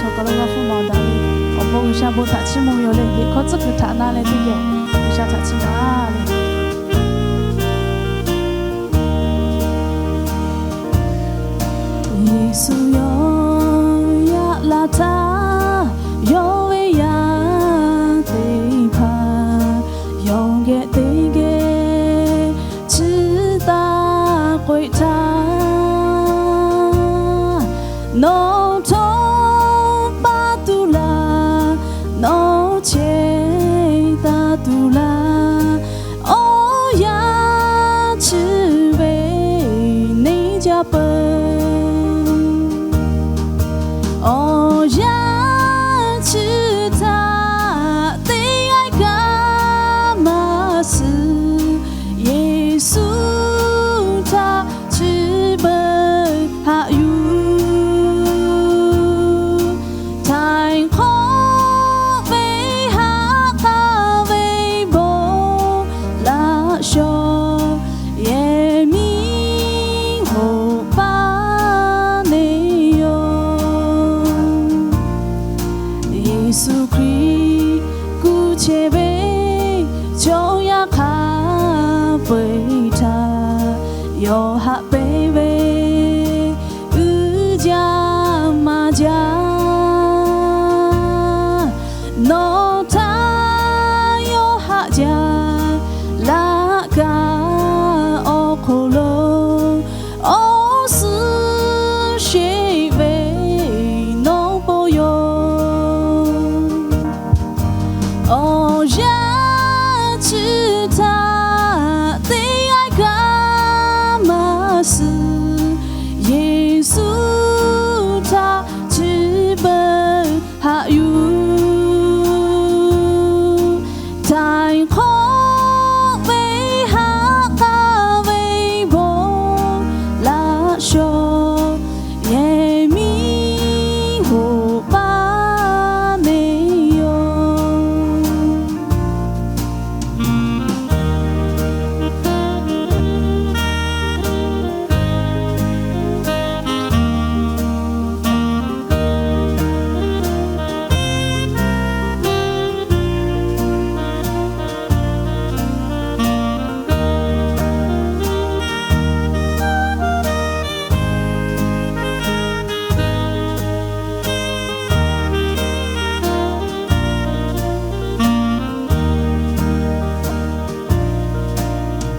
Awˬ kaˬ lo g'a hpuˇ ma daꞈ ve, awˬ bon G'uiˬsha bon htaꞈ chiˇ mvuh ve yoˬ le. Liꞈ hkawˇ tcuhˉ kuiˬ htaꞈ na leh teˇ geh G'uiˬsha htaꞈ chiˇ mvuh le. Yeˍsuˆ yawˇ yaˇ laˇ htaˇ, yawˇ ve yaˇ teˇ hpaˍ yawˇ geh teˇ geh chiˇ taˇ k'oꞈ htaˇ, nawˬ htawˇ paˇ tuˬ laˇ, nawˬ chehˇ taˇ tuˬ laˇ, awˬ yanˇ chi ve neˇ jaˇ peuˬ. Awˬ yanˇ chi htaꞈ teˇ g'aˇ kaꞈ maˇ suhˍ, Yeˍsuˆ htaꞈ chi beuꞈ haꞈ yuˬ. Htaiˍ hk'awˆ ve haꞈ k'aˇ ve bon laꞈ shawˍ, yehˬ miˇ hoꞈ paˇ neˇ yoˬ. Yeˍsuˆ Hkriꞈ kuˬ chehˇ ve chaw yaˇ hk'a peu-eˬ htaꞈ yawˇ haꞈ pehnˇ ve, uiˍ jaˇ maˇ jaˇ. Nawˬ htaꞈ yawˇ haꞈ jaˇ laˇ kaꞈ awˬ hk'aw lo, awˬ suhˉ sheˍ ve nawˬ bon yoˬ. Awˬ yanˇ chi htaꞈ teˇ g'aˇ kaꞈ maˇ suhˍ, Yeˍsuˆ htaꞈ chi beuꞈ haꞈ yuˬ. Htaiˍ hk'awˆ ve haꞈ k'aˇ ve bon laꞈ shawˍ, yehˬ miˇ hoꞈ paˇ neˇ yoˬ.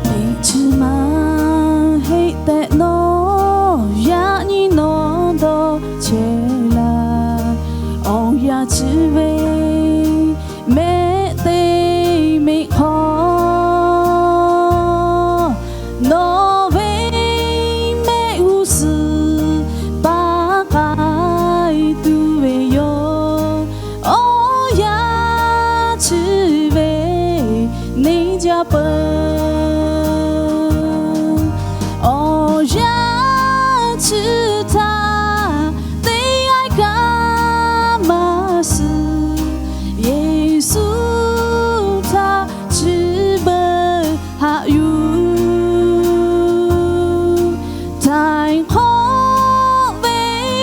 Teˇ chi maˇ heˆ tehꞈ nawˬ yaꞈ nyi nawˬ dawˇ chehˇ laˇ. Awˬ yanˇ chi ve mehˆ teˇ meˆ hk'aw, nawˬ ve mehˆ g'uˇ suhˍ paˍ k'ai tuˬ ve yoˬ. Awˬ yanˇ chi ve neˇ jaˇ peuˬ. Awˬ yanˇ chi htaꞈ teˇ g'aˇ kaꞈ maˇ suhˍ, Yeˍsuˆ htaꞈ chi beuꞈ haꞈ yuˬ. Htaiˍ hk'awˆ ve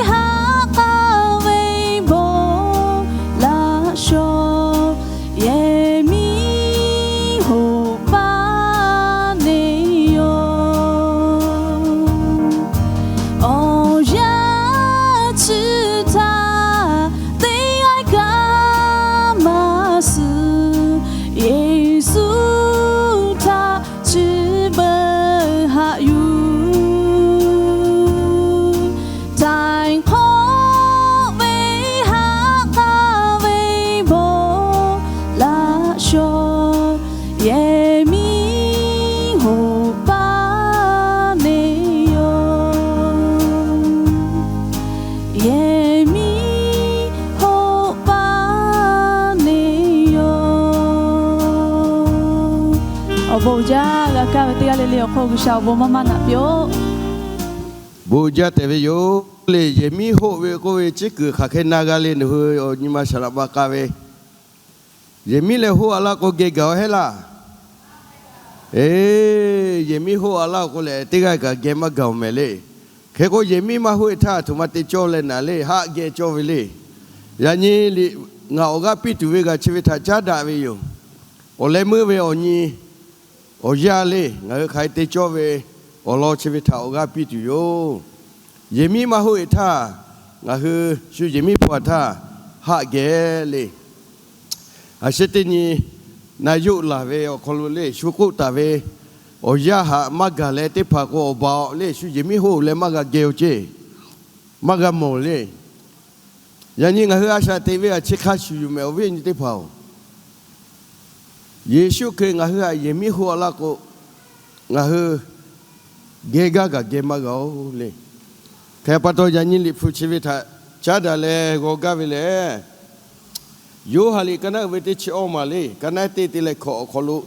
haꞈ k'aˇ ve bon laꞈ shawˍ, yehˬ miˇ hoꞈ paˇ neˇ yoˬ. Awˬ yanˇ chi htaꞈ teˇ g'aˇ kaꞈ maˇ suhˍ, Yeˍsuˆ htaꞈ chi beuꞈ haꞈ yuˬ. Htaiˍ hk'awˆ ve haꞈ k'aˇ ve bon laꞈ shawˍ, yehˬ miˇ hoꞈ paˇ neˇ yoˬ. Yehˬ miˇ hoꞈ paˇ neˇ yoˬ. Awˬ bon jaˇ g'a kaˇ ve teˇ g'aˇ le le awˬ hk'oˆ G'uiˬsha awˬ bon maˇ maˇ naꞈ piˇ-oˆ. Bon jaˇ tehꞈ ve yoˬ le. Yehˬ miˇ hoꞈ ve k'oˆ ve chi kuiˬ hk'aˬ hk'e na g'a le, nawˬ hui awˬ nyi ma saˍ laꞈ ba k'a ve, yehˬ miˇ leh hoꞈ-a laˇ k'o geh gaˬ-oˬ heˆ laˇ. Eˬ, yehˬ miˇ hoꞈ-a laˇ-oˬ k'oˆ leh teˇ g'aˇ kaꞈ geh maˇ gaˬ-oˬ mehˍ le. Hk'e k'o yehˬ miˇ maˇ hoꞈ-e htaˇ, a htoꞈ ma te cawˇ leh naˍ le, haˆ geh cawˇ ve le. Yaꞈ nyi liꞈ ngaˬ awˬ g'aˇ piˇ tuˬ ve g'a chi ve htaꞈ caˉ daꞈ ve yoˬ. Awˬ leh meuˇ ve awˬ nyi awˬ yanˇ le, ngaˬ hui hk'aˬ hk'e te cawˇ ve awˬ lawn chi ve htaꞈ awˬ g'aˇ piˇ tuˬ yoˬ. Yehˬ miˉ maˇ hoˆ e htaˇ, ngaˬ hui shu yehˬ miˉ hpu a htaˇ haꞈ geh le. A sheh teˇ nyi na yoˆ laˬ ve awˬ hk'aw lo le, shu k'oˆ taˍ ve, awˬ yanˇ haꞈ maˇ gaˬ leh teˇ hpaˍ k'o awˬ baˬ awˬ le, shu yehˬ miˉ hoˆ leh maˇ g'a geh oˬ ceˇ, maˇ g'a mawˬ le. Yaꞈ nyi ngaˬ hui a shaꞈ teꞈ ve a chi hk'a shuˍ yoˬ mehˍ awˬ viˉ awˬ nyi teˇ hpaˍ-oˬ. Yeˍsuˆ Hkriꞈ ngaˬ hui htaꞈ yehˬ miˉ hoˆ a laˇ k'o, ngaˬ hui geh gaˇ kaꞈ geh maˇ g'a oˬ le. Hk'e pa taw, yaꞈ nyi liꞈ hpu chi ve htaꞈ caˉ daꞈ leh g'aw gaˇ ve lehˬ, Yoˇhanˬ liꞈ ka naˉ uiˍ ve teˇ chi awˇ maˬ le, ka naˉ teˇ te leh hkawꞈ awˬ hk'aw lo,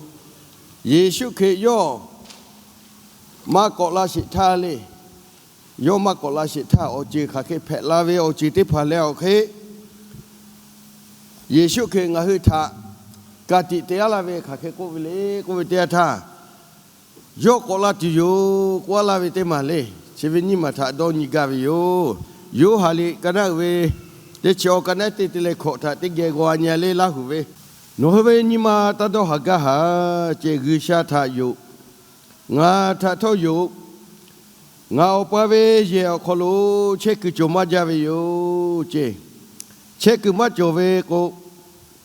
Yeˍsuˆ Hkriꞈ yawˇ maˇ k'awꞈ la sheˍ htaˇ le, yawˇ maˇ k'awꞈ la sheˍ htaˇ awˬ ceuˬ hk'aˬ hk'e hpehꞈ la ve awˬ ceuˬ teˇ hpaˍ leh awˬ hk'e, Yeˍsuˆ Hkriꞈ ngaˬ hui htaꞈ ka tiꞈ te aˉ laˇ ve hk'aˬ hk'e k'oˆ ve le k'oˆ ve teˇ yanˇ htaˇ, yawˇ k'awꞈ la tuˬ yoˬ k'oˆ aˉ laˇ ve teˇ maˬ le. Chi ve nyiˇ maˬ htaꞈ dawˇ nyi gaˇ ve yoˬ. Yoˇhanˬ liꞈ ka naˉ uiˍ ve teˇ chi awˇ ka naˉ teˇ te leh hkawꞈ htaꞈ teˇ geh g'aw a nyi a le laˇ huˍ ve, Nawˬ hui ve nyi ma taˇ dawˇ haˍ gaˇ haˍ ceˇ. G'uiˬsha htaꞈ yoˬ, ngaˬ htaꞈ htawˇ yoˬ. Ngaˬ Awˬ pa ve yehˬ awˬ hk'aw lo chehˇ kuiˬ cawˬ maˇ jaˇ ve yoˬ ceˇ. Chehˇ kuiˬ maˇ cawˬ ve k'o,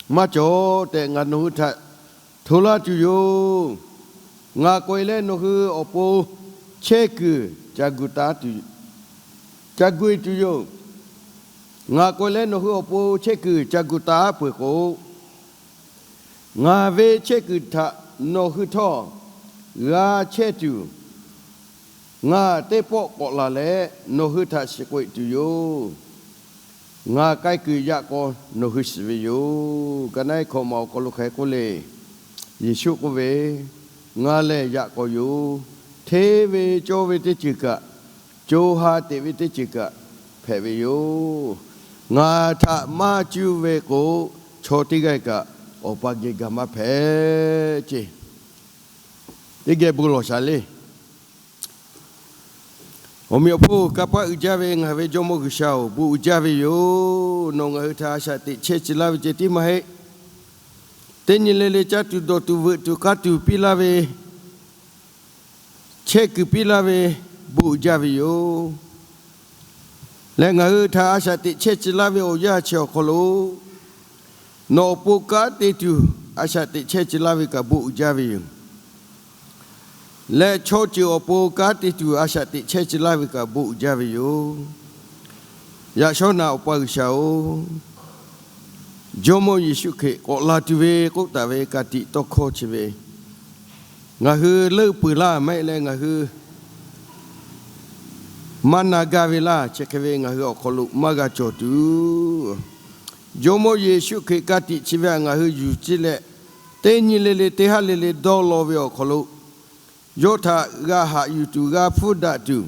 maˇ cawˬ tehꞈ ngaˬ nawˬ hui htaꞈ hto laˇ tuˬ yoˬ. Ngaˬ k'awꞈ e leh nawˬ hui awˬ pon chehˇ kuiˬ ca gu taˉ tuˬ, ca gu e tuˬ yoˬ. Ngaˬ k'awꞈ e leh nawˬ hui awˬ pon chehˇ kuiˬ ca gu taˉ peuˬ k'o, ngaˬ ve chehˇ kuiˬ htaꞈ nawˬ hui htawˇ g'a chehˇ tuˬ, ngaˬ teˇ pawˆ k'awꞈ laˬ leh nawˬ hui htaꞈ shiˍ k'oꞈ e tuˬ yoˬ. Ngaˬ k'ai kuiˬ yaꞈ k'aw nawˬ hui shiˍ ve yoˬ. Ka naˉ hkawꞈ maˬ awˬ hk'aw lo hk'aˬ hk'e k'oˆ le. Yeˍsuˆ k'oˆ ve, Ngaˬ lehˬ yaꞈ k'aw yoˬ. Hteˇ ve cawˇ ve teˇ ceuˬ kaꞈ, co ha teꞈ ve teˇ ceuˬ kaꞈ hpehꞈ ve yoˬ. Ngaˬ htaꞈ maˇ cuˇ ve k'o, chaw teˇ g'aˇ kaꞈ Awˬ pa geh gaˬ maˇ hpehꞈ ceˇ. Teˇ geh bon lawˬ shaˍ le. Awˬ meꞈ awˬ hponˇ, kanˇ paˆ uiˍ jaˇ ve ngaˬ hui ve Jawˇmawˇ G'uiˬsha-oˬ, bon uiˍ jaˇ ve yoˬ. Nawˬ ngaˬ hui htaꞈ a shaꞈ teꞈ chehˇ tcuh laˇ ve ceh tiˉ maˇ heˆ. Teˇ nyi le le caˇ tuˬ dawˬ tuˬ veuꞈ tuˬ k'aˇ tuˬ piˇ laˇ ve, chehˇ kuiˬ piˇ laˇ ve, bon uiˍ jaˇ ve yoˬ. Leh ngaˬ hui htaꞈ a shaꞈ teꞈ chehˇ tcuh laˇ ve awˬ yanˇ chi awˬ hk'aw lo, nawˬ awˬ pon kanˉ te tuˬ a shaꞈ teꞈ chehˇ tcuh laˇ ve kaꞈ bon uiˍ jaˇ ve yoˬ. Leh chaw ceuˬ awˬ pon kanˉ te tuˬ a shaꞈ teꞈ chehˇ tcuh laˇ ve kaꞈ bon uiˍ jaˇ ve yoˬ. Yaꞈ shawˉ naꞈ Awˬ pa G'uiˬsha-oˬ, Jawˇmawˇ Yeˍsuˆ Hkriꞈ k'awꞈ la tuˬ ve k'oˆ taˍ ve ka tiꞈ tawˇ hkawˇ chi ve, ngaˬ hui leuˆ peuˬ laˇ maˇ heˆ leh ngaˬ hui maˇ na gaˇ ve laˇ. Chi hk'e ve ngaˬ hui awˬ hk'aw lo maˇ g'a cawˬ tuˬ, Jawˇmawˇ Yeˍsuˆ Hkriꞈ ka tiꞈ chi ve htaꞈ ngaˬ hui yuˬ ciˇ leh, teˇ nyi le le teˇ haˉ le le dawˇ law ve awˬ hk'aw lo, yawˇ htaꞈ g'a haꞈ yuˬ tuˬ g'a hpfuhˇ daꞈ tuˬ,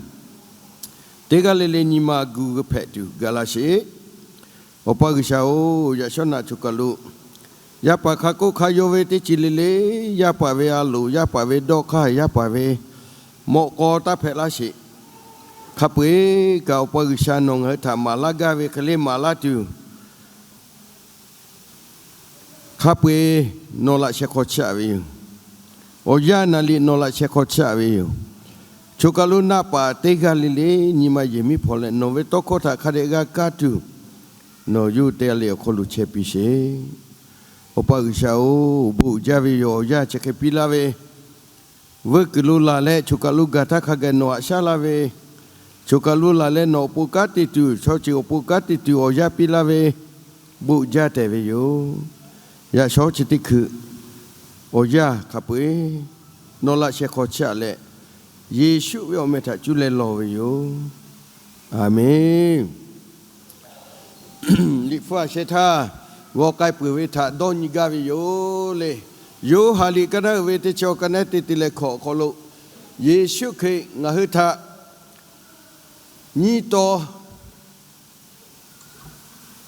teˇ g'aˇ le le nyi ma gu hpehꞈ tuˬ gaˬ la sheˍ. Awˬ pa G'uiˬsha-oˬ, yaꞈ shawˉ naꞈ choˬ kaˬ lo yaˇ paˍ hk'a k'oˆ hk'a yaw ve teˇ ceuˬ le le, yaˇ paˍ ve a loˍ, yaˇ paˍ ve dawˇ hk'aˇ, yaˇ paˍ ve mawꞈ k'aw taˇ hpehꞈ laˇ sheˍ. Hk'a peu-eˬ kaꞈ Awˬ pa G'uiˬsha nawˬ ngaˬ hui htaꞈ maˍ laˇ gaˇ ve hk'e le maˍ laˇ tuˬ, hk'a peu-eˬ nawˬ laꞈ sheh hk'aw chiˇ aꞈ ve yoˬ. Awˬ yanˇ naˍ liꞈ nawˬ laꞈ sheh hk'aw chiˇ aꞈ ve yoˬ. Choˬ kaˬ lo naˆ paˍ teˇ g'aˇ le le nyi ma yehˬ miˉ hpaw leh nawˬ ve tawˇ hkawˇ htaꞈ hk'a dehꞈ g'a kaˇ tuˬ, nawˬ yawˇ teˇ g'aˇ le awˬ hk'aw lo chehˇ piˇ sheˍ. Awˬ pa G'uiˬsha-oˬ, bon uiˍ jaˇ ve yoˬ. Awˬ yanˇ chi hk'e piˇ laˇ ve, veuˇ kuiˬ lo laˬ leh choˬ kaˬ lo gaˬ htaˇ hk'a gaˬ nawˬ haꞈ shaˉ laˇ ve, choˬ kaˬ lo laˬ leh nawˬ awˬ pon kanˉ te tuˬ, chaw ceuˬ awˬ pon kanˉ te tuˬ awˬ yanˇ piˇ laˇ ve, bon uiˍ jaˇ tehꞈ ve yoˬ. Yaꞈ shawˉ chi teˇ hkui awˬ yanˇ hk'a peu-eˬ nawˬ laꞈ sheh hk'aw chiˇ aꞈ leh, Yeˍsuˆ ve awˬ meh htaꞈ cuˇ leh lawˬ ve yoˬ. Aˬmenˍ. Liꞈ hpu a sheh htaˇ g'aw k'ai peuˬ ve htaꞈ dawˇ nyi gaˇ ve yoˬ le. Yoˇhanˬ liꞈ ka naˉ uiˍ ve teˇ chi awˬ ka naˉ te te leh hkawꞈ awˬ hk'aw lo, Yeˍsuˆ Hkriꞈ ngaˬ hui htaꞈ nyiˇ taw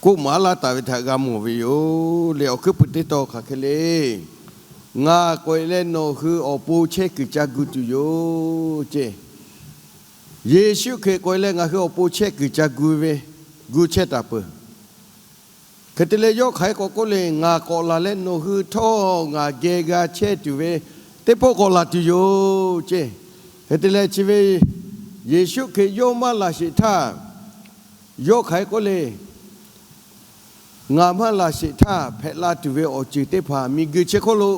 k'oˆ maˍ laˇ taˍ ve htaꞈ g'a mawˬ ve yoˬ le. Awˬ hkuiˉ puiˍ teˇ taw hk'aˬ hk'e le, Ngaˬ k'awꞈ e leh nawˬ hui awˬ pon chehˇ kuiˬ ca gu tuˬ yoˬ ceˇ. Yeˍsuˆ Hkriꞈ k'awꞈ e leh ngaˬ hui awˬ pon chehˇ kuiˬ ca gu ve, gu chehˇ taˍ peuˬ. Hk'e te leh, yawˇ hk'aˬ hk'e k'awꞈ k'oˆ le, Ngaˬ k'awꞈ laˬ leh nawˬ hui htawˇ ngaˬ geh g'a chehˇ tuˬ ve teˇ pawˆ k'awꞈ laˬ tuˬ yoˬ ceˇ. Hk'e te leh, chi ve Yeˍsuˆ Hkriꞈ yawˇ maˇ laˬ sheˍ htaˇ, yawˇ hk'aˬ hk'e k'oˆ le, Ngaˬ maˇ laˬ sheˍ htaˇ hpehꞈ la tuˬ ve awˬ ceuˬ teˇ hpaˍ miˬguiˬ chi hk'oˆ lo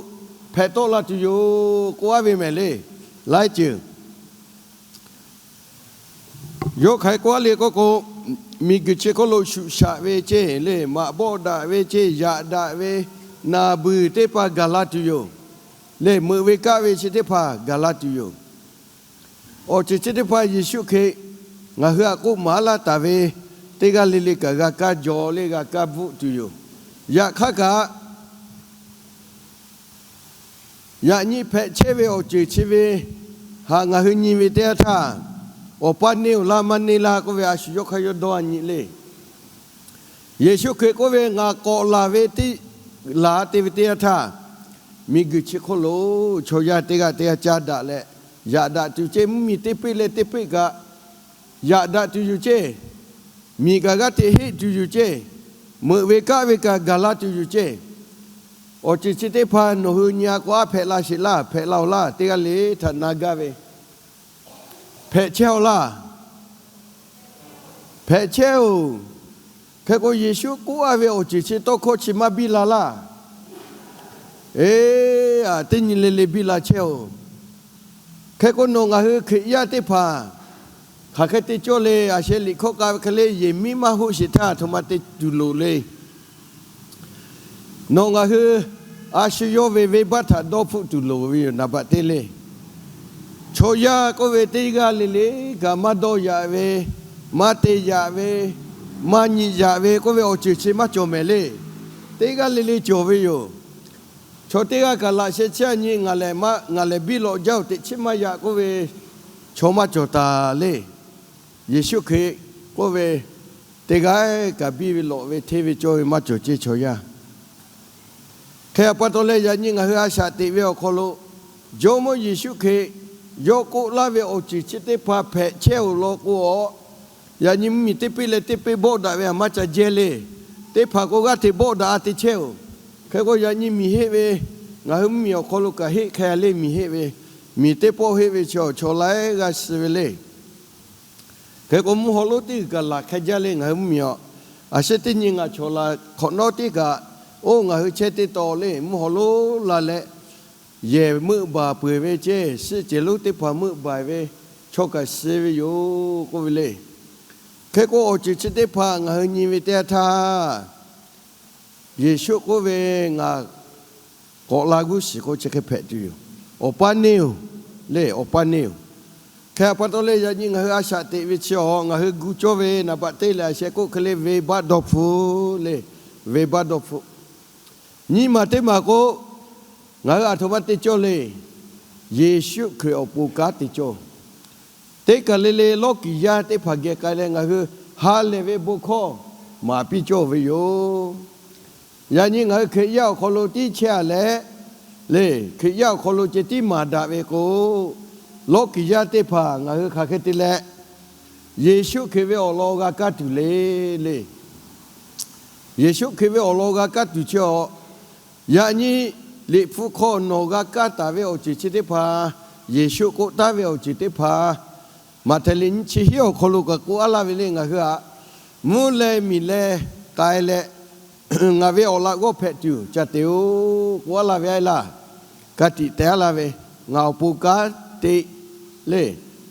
hpehꞈ tawˆ la tuˬ yoˬ k'oˆ a ve mehˍ le. Laiˉ ceuˬ yawˇ hk'aˬ hk'e k'oˆ a le k'oˆ k'o, miˬguiˬ chi hk'oˆ lo shuꞈ shaꞈ ve ceˇ le, maꞈ bawˆ daꞈ ve ceˇ, yaꞈ daꞈ ve, naˬ beuˬ teˇ hpaˍ gaˬ la tuˬ yoˬ. Lehˬ, meuꞈ ve kaˆ ve chi teˇ hpaˍ gaˬ la tuˬ yoˬ. Awˬ ceuˬ chi teˇ hpaˍ Yeˍsuˆ Hkriꞈ ngaˬ hui aꞈ k'oˆ maˍ laˇ taˍ ve, teˇ g'aˇ le le kaꞈ g'a kaˇ jaw le, g'a kaˇ bvuhˆ tuˬ yoˬ. Yaꞈ hk'aˇ kaꞈ, yaꞈ nyi hpehꞈ chehˇ ve awˬ ceuˬ chi ve haꞈ ngaˬ hui nyi ve teˇ yanˇ htaˇ, awˬ paˇ neˇ oˬ laˇ maˇ neˇ laˇ k'oˆ ve a shu yawˇ hk'aˇ yawˇ dawˇ a nyi le. Yeˍsuˆ Hkriꞈ k'oˆ ve, Ngaˬ k'awꞈ laˬ ve teˇ, laˬ te ve teˇ yanˇ htaˇ, miˬguiˬ chi hk'oˆ lo chaw yaˇ teˇ g'aˇ teˇ g'aˇ caˇ daꞈ leh yaꞈ daꞈ tuˬ ceˇ, mvuhˇmiˬ teˇ peˆ leh teˇ peˆ kaꞈ yaꞈ daꞈ tuˬ yoˬ ceˇ, miˬ kaꞈ g'aˇ hteꞈ heˆ tuˬ yoˬ ceˇ, meuꞈ ve kaˆ ve kaꞈ gaˬ la tuˬ yoˬ ceˇ. Awˬ ceuˬ chi teˇ hpaˍ nawˬ hui nyi a k'o, aˉ hpehꞈ la sheˍ laˇ, hpehꞈ la-oˬ laˇ, teˇ g'aˇ le htaꞈ na gaˇ ve, hpehꞈ chehˇ-oˬ laˇ. Hpehꞈ chehˇ-oˬ. Hk'e k'o, Yeˍsuˆ k'oˆ a ve awˬ ceuˬ chi tawˇ hkawˇ chi maˇ biˇ la laˇ. Eˬ, aˬ, teˇ nyi le le biˇ la chehˇ-oˬ. Hk'e k'o, nawˬ ngaˬ hui Hkriꞈ yaˇ teˇ hpaˍ hk'aˬ hk'e te cawˇ le. A sheh liꞈ hkawˇ k'a ve hk'e le, yehˬ miˉ maˇ hoˆ sheˍ htaˇ, a htoꞈ ma te tuˬ loˍ le. Nawˬ ngaˬ hui a shu yawˇ ve venˇbaˆ htaꞈ dawˇ hpfuhˆ tuˬ loˍ ve yoˬ. Naˍ baꞈ teˇ le, chaw yaˇ k'oˆ ve teˇ g'aˇ le le kaꞈ maˇ dawˇ yaꞈ ve, maˇ te yaꞈ ve, maˇ nyi yaꞈ ve k'oˆ ve awˬ ceuˬ chi maˇ cawˬ mehˍ le. Teˇ g'aˇ le le cawˬ ve yoˬ. Chaw teˇ g'aˇ kaꞈ laꞈ sheh chiˇ a nyi, ngaˬ lehˬ biˇ lawꞈ jaˇ-oˬ, teꞈ chiˉ maˇ yaꞈ k'oˆ ve chaw maˇ cawˬ taˍ le. Yeˍsuˆ Hkriꞈ k'oˆ ve, teˇ g'aˇ kaꞈ biˇ ve lawꞈ ve hteˇ ve cawˇ ve maˇ cawˬ ceˇ chaw yaˇ. Hk'e a pa taw leh, yaꞈ nyi ngaˬ hui a shaꞈ teꞈ ve awˬ hk'aw lo, Jawˇmawˇ Yeˍsuˆ Hkriꞈ yawˇ k'oˆ laˇ ve awˬ ceuˬ chi teˇ hpaˍ hpehꞈ chehˇ-oˬ law k'o, a, yaꞈ nyi mvuhˇmiˬ teˇ peˆ leh teˇ peˆ bawˆ daꞈ ve a maˇ ca jehˇ le. Teˇ hpaˍ k'o g'aˇ hteꞈ bawˆ daꞈ a te chehˇ-oˬ. Hk'e k'o, yaꞈ nyi miˬ heˆ ve, ngaˬ hui mvuhˇmiˬ awˬ hk'aw lo kaꞈ heˆ hk'e le, miˬ heˆ ve, miˬ teˇ pawˆ heˆ ve chi awˬ chaw laiˉ g'aˇ suh ve le. Hk'e k'o, mvuhˇ haw lonˉ teˇ g'uiˬ kaꞈ laˬ hk'e jaˇ le ngaˬ hui mvuhˇmiˬ awˬ. A sheh teˇ nyi ngaˬ chaw la hk'awꞈ nawˉ teˇ kaꞈ, oˇ ngaˬ hui chehˇ teˇ taw le, mvuhˇ haw lonˉ la leh, yehˬ meuˆ baˬ peuˬ ve ceˇ, suhˆ cehˬ lonˉ teˇ hpaˍ meuˆ baˬ ve chaw kaꞈ suh ve yoˬ k'oˆ ve le. Hk'e k'o, awˬ ceuˬ chi teˇ hpaˍ ngaˬ hui nyi ve teˇ yanˇ htaˇ, Yeˍsuˆ k'oˆ ve, Ngaˬ k'awꞈ la g'uˇ suhˍ k'o, chi hk'e hpehꞈ tuˬ yoˬ. Awˬ paˇ neˇ-oˬ le, awˬ paˇ neˇ-oˬ. Hk'e a pa taw leh, yaꞈ nyi ngaˬ hui a shaꞈ teꞈ ve chi awˬ, ngaˬ hui gu cawˇ ve naˍ baꞈ teˇ lehˬ, a sheh k'oˆ hk'e le, venˇbaˆ dawˇ hpfuhˆ le, venˇbaˆ dawˇ hpfuhˆ. Nyiˇ maˬ teˇ maˬ k'o, ngaˬ hui a htoꞈ ma te cawˇ le. Yeˍsuˆ Hkriꞈ awˬ pon kanˉ te cawˇ. Teˇ kaˬ le le lawˇ kiˍ yaˇ teˇ hpaˍ geh k'ai leh, ngaˬ hui ha lehˬ ve bon hkawˇ maˍ piˇ cawˇ ve yoˬ. Yaꞈ nyi ngaˬ hui Hkriꞈ yaˇ awˬ hk'aw lo tiˉ chehˇ a leh, le, Hkriꞈ yaˇ awˬ hk'aw lo ceh tiˉ maˍ daꞈ ve k'o, lawˇ kiˍ yaˇ teˇ hpaˍ ngaˬ hui hk'aˬ hk'e te leh, Yeˍsuˆ Hkriꞈ ve awˬ lawn g'a kaˇ tuˬ le, le. Yeˍsuˆ Hkriꞈ ve awˬ lawn g'a kaˇ tuˬ chi awˬ, yaꞈ nyi Liꞈ hpu hk'aw nawˬ g'a kaˇ taˍ ve awˬ ceuˬ chi teˇ hpaˍ, Yeˍsuˆ k'oˆ taˉ ve awˬ ceuˬ teˇ hpaˍ, Maꞈhtehˍ liꞈ nyiˇ chi hiˉ awˬ hk'aw lo kaꞈ k'oˆ a laˇ ve le, ngaˬ hui aꞈ mvuhˇ leh miˬ leh k'ai leh, ngaˬ ve awˬ laꞈ g'awˇ hpehꞈ tuˬ ca te-oˬ k'oˆ a laˇ ve a laˇ. Ka tiꞈ te a laˇ ve, ngaˬ awˬ pon kanˉ te le.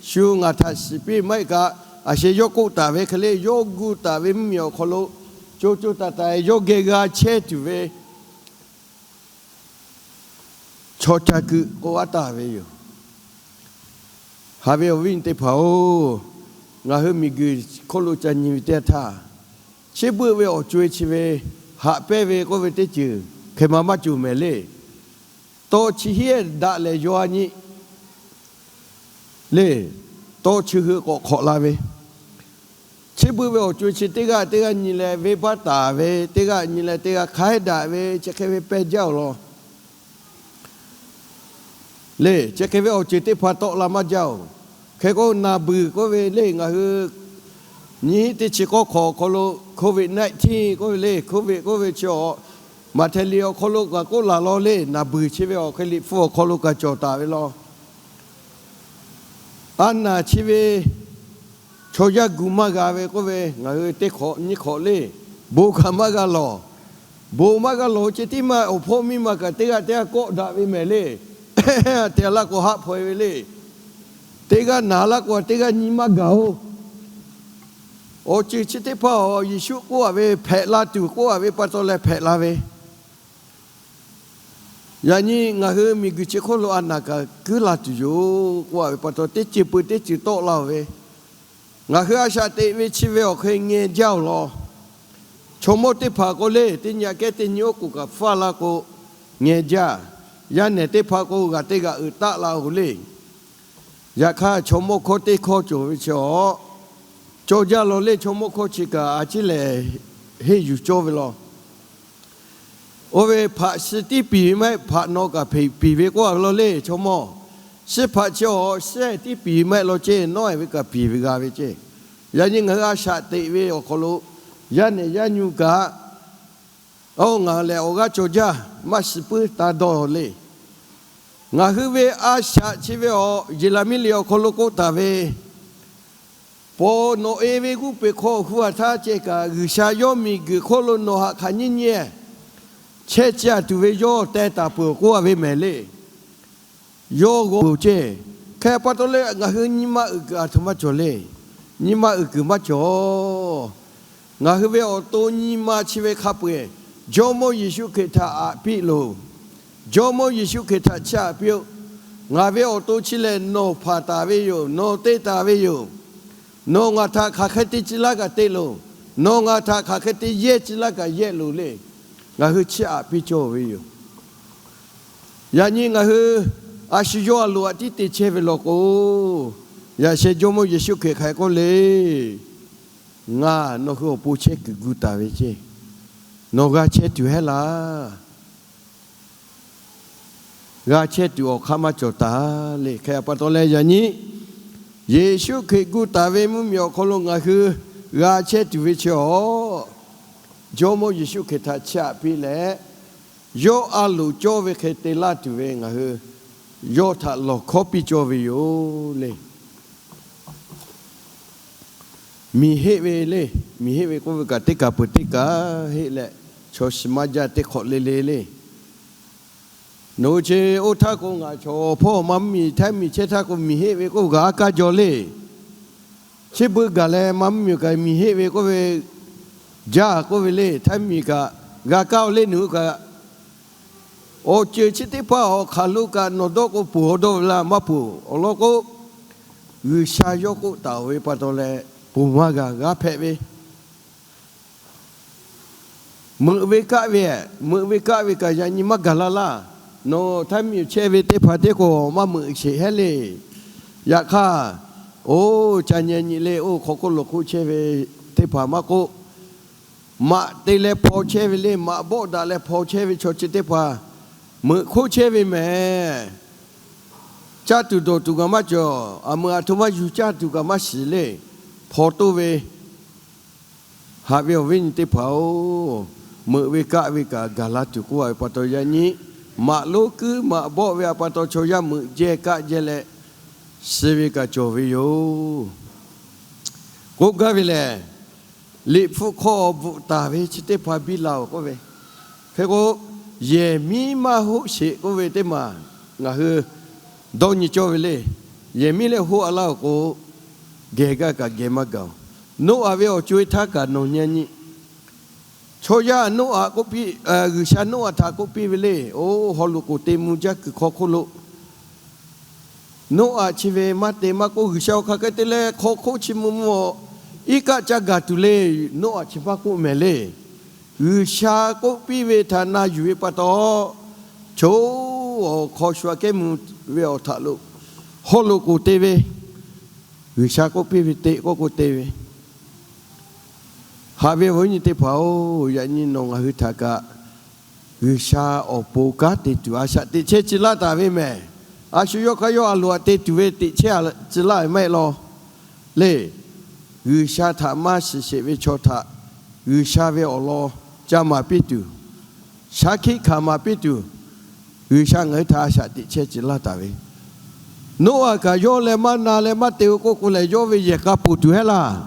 Shu ngaˬ htaꞈ shiˍ piˇ maˇ heˆ kaꞈ, a sheh yawˇ k'oˆ taˍ ve hk'e le, yawˇ gu taˍ ve mvuhˇmiˬ awˬ hk'aw lo co co taiˍ taiˍ yawˇ geh g'a chehˇ tuˬ ve chaw ca kuiˬ k'oˆ a taˍ ve yoˬ. Haꞈ ve awˬ viˉ awˬ nyi teˇ hpaˍ-oˬ, ngaˬ hui miˬguiˬ hk'oˆ lo ca nyi ve teˇ yanˇ htaˇ, chi beuˆ ve awˬ co-e chi ve haꞈ pehnˇ ve k'oˆ ve teˇ ceuˬ hk'e ma maˇ cawˬ mehˍ le. Tawˇ chi hiˉ daꞈ lehˬ yaw a nyi le, tawˇ chi hui k'awꞈ hk'awꞈ la ve, chi beuˆ ve awˬ co-e chi teˇ g'aˇ teˇ g'aˇ nyi leh venˇbaˆ taˍ ve, teˇ g'aˇ nyi leh teˇ g'aˇ hk'aiˉ daꞈ ve, chi hk'e ve pehˇ jaˇ-oˬ law. Le, chi hk'e ve awˬ ceuˬ teˇ hpaˍ tawˆ la maˇ jaˇ-oˬ. Hk'e k'o, naˬ beuˬ k'oˆ ve le, ngaˬ hui Nyiˇ hinˉ teˇ chi k'awˇ hk'awꞈ awˬ hk'aw lo COVID nineteen k'oˆ ve le, COVID k'oˆ ve chi awˬ, Maꞈhtehˍ liꞈ awˬ hk'aw lo kaꞈ k'oˆ laˬ law le, naˍ beuˬ chi ve awˬ hk'e liꞈ hpu awˬ hk'aw lo kaꞈ cawˬ taˍ ve law. A naˬ chi ve chaw yaˇ gu maˇ g'a ve k'oˆ ve, ngaˬ hui teˇ hk'awꞈ nyiˇ hk'awꞈ le, bon kaꞈ maˇ g'a lawˬ. Bon maˇ g'a lawˬ ceh tiˉ maˇ, awˬ hpawˇ miˇ ma kaꞈ teˇ g'aˇ teˇ g'aˇ kawˆ daꞈ ve mehˍ le. Te a laˇ k'o haˆ hpaw e ve le. Teˇ g'aˇ naˬ laˇ k'o teˇ g'aˇ nyi maˇ gaˬ-oˬ. Awˬ ceuˬ chi teˇ hpaˍ-oˬ, Yeˍsuˆ k'oˆ-a ve hpehꞈ la tuˬ k'oˆ-a ve pa taw leh hpehꞈ la ve. Yaꞈ nyi ngaˬ hui miˬguiˬ chi hk'oˆ lo a naˬ kaꞈ kuiˉ la tuˬ yoˬ k'oˆ-a ve pa taw, teˇ ceuˬ peuˬ teˇ ceuˬ tawˆ la-oˬ ve, ngaˬ hui a shaꞈ teꞈ ve chi ve awˬ hk'e ngeh jaˇ-oˬ law. Chaw mawˇ teˇ hpaˍ k'o le, teˇ nyi aꞈ kehˉ teˇ nyi oˉ k'oˍ kaꞈ hpfuhˇ la k'o ngeh jaˇ. Yaˇ nehˬ teˇ hpaˍ k'o g'aꞈ teˇ g'aꞈ uiˍ taˆ la-oˬ le. Yaꞈ hk'aˇ chaw mawˇ hkawˇ teˇ hkawˇ cawˬ ve chi awˬ, cawˇ jaˇ law le. Chaw mawˇ hkawˇ chi kaꞈ a ciˉ lehˬ henˇ yuˬ cawˇ ve law. Oˇ ve hpaꞈ shi tiˉ piˍ ve maˇ heˆ, hpaꞈ nawˬ kaꞈ hpeꞈ piˍ ve k'oˆ-a ve law le. Chaw mawˇ shi hpaꞈ chi awˬ shiˉ tiˉ piˍ ve maˇ heˆ law ceˇ, nawˉ-e ve kaꞈ piˍ ve g'a ve ceˇ. Yaꞈ nyi ngaˬ hui a shaꞈ teꞈ ve awˬ hk'aw lo yaˇ nehˬ yaˇ nyu kaꞈ, oˇ ngaˬ lehˬ awˬ g'aˇ cawˬ jaˇ, maˇ shiˍ puiˉ taˇ dawˇ le. Ngaˬ hui ve a shaꞈ chi ve awˬ, Yeˍraˍmiˆ liꞈ awˬ hk'aw lo k'oˆ taˍ ve, paw nawˬ e ve g'uˇ peˬ hk'aw awˬ hu a htaˇ ceh kaꞈ, G'uiˬsha yawˇ miˬguiˬ hk'oˆ lo nawˬ haꞈ hk'aˬ nyiˇ nyiˇ chehˇ ciˇ a tuˬ ve yawˇ teh taˍ peuˬ k'oˆ-a ve mehˍ le. Yawˇ g'aw peuˬ ceˇ. Hk'e pa taw leh ngaˬ hui nyi ma uiˍ kuiˬ a htoꞈ maˇ cawˬ le. Nyi ma uiˍ kuiˬ maˇ cawˬ. Ngaˬ hui ve awˬ to nyi ma chi ve hk'a peu-eˬ, Jawˇmawˇ Yeˍsuˆ Hkriꞈ htaꞈ aꞈ piˇ loˬ. Jawˇmawˇ Yeˍsuˆ Hkriꞈ htaꞈ chiˇ aꞈ piˇ-oˆ. Ngaˬ ve awˬ to chi lehˬ nawˬ hpanˍ taˍ ve yoˬ. Nawˬ te taˍ ve yoˬ. Nawˬ ngaˬ htaꞈ hk'aˬ hk'e te ciˇ laˇ kaꞈ te loˬ. Nawˬ ngaˬ htaꞈ hk'aˬ hk'e te yehˇ ciˇ laˇ kaꞈ yehˇ loˬ le. Ngaˬ hui chiˇ aꞈ piˇ cawˇ ve yoˬ. Yaꞈ nyi ngaˬ hui a shu yawˇ a loꞈ aꞈ tiˉ te chehˇ ve law k'o, yaꞈ sheh Jawˇmawˇ Yeˍsuˆ Hkriꞈ hk'aˬ hk'e k'oˆ le. Ngaˬ nawˬ hui awˬ pon chehˇ kuiˬ gu taˍ ve ceˇ. Nawˬ g'a chehˇ tuˬ heˉ laˇ. G'a chehˇ tuˬ awˬ hk'aˇ maˇ cawˬ taˍ le. Hk'e pa taw leh yaꞈ nyi Yeˍsuˆ Hkriꞈ gu taˍ ve mvuhˇmiˬ awˬ hk'aw lo ngaˬ hui g'a chehˇ tuˬ ve chi awˬ, Jawˇmawˇ Yeˍsuˆ Hkriꞈ htaꞈ chiˇ aꞈ piˇ leh, yawˇ a loˍ cawˇ ve hk'e te laˇ tuˬ ve ngaˬ hui yawˇ htaꞈ lawˬ hkawˉ piˇ cawˇ ve yoˬ le. Miˬ heˆ ve le. Miˬ heˆ ve k'oˆ ve kaꞈ teˇ kaˬ peuˬ teˇ kaˬ heˆ leh, chaw shiˍ maˇ jaˇ teˇ hk'awꞈ le le le. Nawˬ hui chi oˇ htaˇ k'o ngaˬ chaw hpawˇ maˇ mvuhˇmiˬ htaiˉ miˬ chehˇ htaˇ k'o miˬ heˆ ve k'oˆ ve kaꞈ a kaˇ jaw le. Chi beuꞈ gaˬ leh maˇ mvuhˇmiˬ kaꞈ miˬ heˆ ve k'oˆ ve, jaˇ k'oˆ ve le. Htaiˉ miˬ kaꞈ g'a kaˇ-oˬ le nawˬ hui kaꞈ. Awˬ ceuˬ chi teˇ hpaˍ awˬ hk'aˬ lo kaꞈ nawˬ dawˇ k'o ponˬ awˬ dawˇ ve laˇ maˇ ponˬ. Awˬ lawn k'o, G'uiˬsha yawˇ k'oˆ taˍ-oˬ ve pa taw leh, ponˬ maˇ g'a g'a hpehꞈ ve meuꞈ ve kaˆ ve, meuꞈ ve kaˆ ve kaꞈ yaꞈ nyi maˇ gaˬ la laˇ. Nawˬ htaiˉ miˬ chehˇ ve teˇ hpaˍ teˇ k'o maˇ meuꞈ sheˍ heˉ le. Yaꞈ hk'aˇ, oˇ ca nyi nyi le, oˇ hk'aw k'oˆ lawˬ hk'oˆ chehˇ ve teˇ hpaˍ maˇ k'oˆ, maꞈ te leh hpaw chehˇ ve le, maꞈ bawˆ daꞈ leh hpaw chehˇ ve chaw chi teˇ hpaˍ meuꞈ hk'oˆ chehˇ ve mehˍ. Caˇ tuˬ dawˬ tuˬ kaꞈ maˇ cawˬ. Aˬ meuꞈ aˬ htoꞈ ma yuˬ caˇ tuˬ kaꞈ maˇ shiˍ le. Hpaw toˇ ve, haꞈ ve awˬ viˉ nyi teˇ hpaˍ-oˬ, meuꞈ ve kaˆ ve kaꞈ gaˬ la tuˬ k'oˆ ve pa taw yaꞈ nyi, maꞈ lonˉ kuiˉ maꞈ bawˆ ve a pa taw chaw yaˇ meuꞈ jehˇ kaˆ jehˇ leh, suh ve kaꞈ cawˬ ve yoˬ. K'oˆ gaˇ ve lehˬ, Liꞈ hpu hk'aw bvuhꞈ taˍ ve chi teˇ hpaˍ biˇ la-oˬ k'oˆ ve, hk'e k'o, yehˬ miˉ maˇ hoˆ sheˍ k'oˆ ve teˇ maˬ ngaˬ hui dawˇ nyi cawˇ ve le. Yehˬ miˉ leh hoˆ a laˇ-oˬ k'o, geh gaˇ kaꞈ geh maˇ gaˬ-oˬ. Noˉaꞈ ve awˬ co-e htaˇ kaꞈ nawˬ nyi nyi. Chaw yaˇ Noˉaꞈ k'oˆ piˇ, G'uiˬsha Noˉaꞈ htaꞈ k'oˆ piˇ ve le. Oˇ haw loꞈ k'oˍ te mvuh jaˇ kuiˬ hk'aw hk'oˆ lo Noˉaꞈ chi ve maˇ te maˇ k'oˆ, G'uiˬsha awˬ hk'aˬ hk'e te leh hk'aw hk'oˆ chi mvuh mvuh-oˬ, iˉ kaˆ ca gaˬ tuˬ le. Noˉaꞈ chi maˇ k'oˆ mehˍ le. G'uiˬsha k'oˆ piˇ ve htaꞈ na yuˬ ve pa taw, chaw awˬ hk'aw shu aꞈ kehˉ mvuh ve awˬ htaꞈ lo haw loꞈ k'oˍ te ve, G'uiˬsha k'oˆ piˇ ve teꞈ k'oˆ k'o te ve, haꞈ ve awˬ viˉ nyi teˇ hpaˍ-oˬ, yaꞈ nyi nawˬ ngaˬ hui htaꞈ kaꞈ G'uiˬsha awˬ pon kanˉ te tuˬ a shaꞈ teꞈ chehˇ ci laˇ taˍ ve mehˍ. A shu yawˇ hk'aˇ yawˇ a loˍ aꞈ te tuˬ ve teꞈ chehˇ a ci laˇ ve maˇ heˆ law le. G'uiˬsha htaꞈ maˇ shiˍ sheˍ ve chaw htaꞈ G'uiˬsha ve awˬ lawn ca maˍ piˇ tuˬ, shaˉ hkiˆ hkanˍ maˍ piˇ tuˬ, G'uiˬsha ngaˬ hui htaꞈ a shaꞈ teꞈ chehˇ ce laˇ taˍ ve. Noˉaꞈ kaꞈ yawˇ leh maˇ na leh maˇ te-o k'oˆ k'o lehˬ, yawˇ ve yehˬ k'a ponˬ tuˬ heˆ laˇ.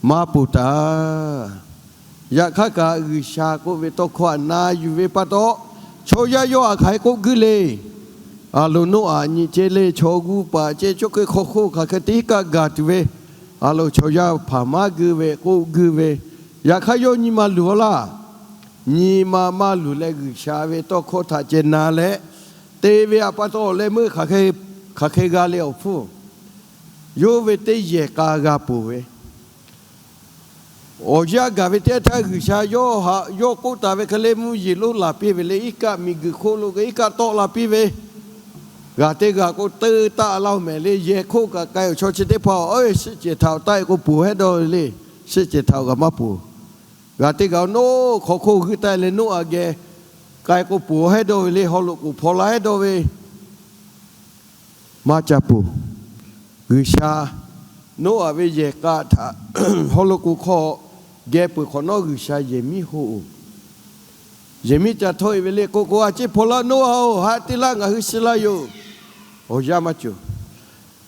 Maˇ ponˬ taˍ. Yaꞈ hk'aˇ kaꞈ, G'uiˬsha k'oˆ ve tawˇ hkawˇ htaꞈ na yuˬ ve pa taw, chaw yaˇ yawˇ htaꞈ hk'aˬ hk'e k'oˆ guiˇ le. A loˍ, Noˉaꞈ nyi ce le, chaw g'uˇ paˍ ce, chaw hk'e hk'aw hk'oˆ hk'aˬ hk'e te iˉ kaˆ gaˬ tuˬ ve, a loˍ, chaw yaˇ hpaˍ maˇ guiˇ ve, k'oˆ guiˇ ve, yaꞈ hk'aˇ yawˇ nyi ma luˬ-a laˇ. Nyi ma maˇ luˬ leh, G'uiˬsha ve tawˇ hkawˇ htaꞈ ceh na leh te ve pa taw, awˬ leh meuˇ hk'aˬ hk'e g'a le awˬ hpfuhˇ, yawˇ ve teˇ yehˬ k'a g'a ponˬ ve, awˬ yanˇ gaˬ ve teˇ htaˇ, G'uiˬsha yawˇ htaꞈ yawˇ k'oˆ taˍ ve hk'e le, mvuhˇ yeˬ lonˉ laˬ piˇ ve le, iˉ kaˆ miˬguiˬ hk'oˆ lo iˉ kaˆ tawˆ la piˇ ve, g'aˬ teˇ g'aˬ k'o teu taˆ laˇ-oˬ mehˍ le. Yehˬ hk'oˆ kaꞈ k'ai-oˬ, chaw chi teˇ hpaˍ-oˬ, shiˆ cehˬ htaꞈ-oˬ taˆ-e k'o ponˬ hehˉ dawˇ ve le. Shiˆ cehˬ htaꞈ-oˬ kaꞈ maˇ ponˬ. G'aˬ teˇ g'aˬ-oˬ, noˉ hk'aw hk'oˆ g'uiˇ taˆ leh Noˉaꞈ geh k'ai k'o ponˬ hehˉ dawˇ ve le. Haw loꞈ k'oˍ hpaw la hehˉ dawˇ ve, maˇ ca ponˬ. G'uiˬsha Noˉaꞈ ve yehˬ k'a htaꞈ haw loꞈ k'oˍ hk'aw geh peuˬ hk'awꞈ nawˉ, G'uiˬsha yehˬ miˉ hoˆ-oˬ. Yehˬ miˉ ca htawˇ-e ve le k'oˆ k'o, a ciˉ hpaw laˇ, Noˉaꞈ-oˬ, haꞈ te laˇ, ngaˬ hui shiˍ laˇ yoˬ. Awˬ yanˇ maˇ cawˬ.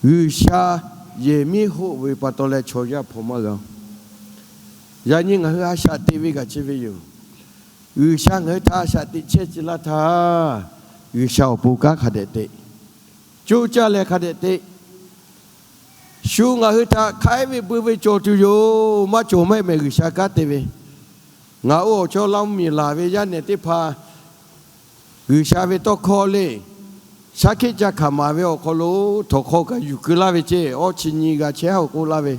G'uiˬsha yehˬ miˉ hoˆ ve pa taw leh, chaw yaˇ hpaw maˇ g'a-oˬ. Yaꞈ nyi ngaˬ hui a shaꞈ teꞈ ve kaꞈ chi ve yoˬ. G'uiˬsha ngaˬ hui htaꞈ a shaꞈ teꞈ chehˇ ce laˇ htaˇ, G'uiˬsha awˬ pon kanˉ hk'a dehꞈ teꞈ, coˇ caˇ leh hk'a dehꞈ teꞈ. Shu ngaˬ hui htaꞈ hk'aiˉ ve bui ve cawˬ tuˬ yoˬ. Maˇ cawˬ maˇ heˆ mehˍ, G'uiˬsha kanˉ te ve. Ngaˬ oˇ awˬ chawˇ laˇ mvuhˇmiˬ laˬ ve yaˇ nehˬ teˇ hpaˍ, G'uiˬsha ve tawˇ hkawˇ le, shaˉ hkiˆ ca hkanˍ maˍ ve awˬ hk'aw lo, htawnˍ hk'aw kaꞈ yuˬ keu laˇ ve ceˇ, awˇ chi nyi g'a chehˇ-oˬ k'oˆ laˇ ve,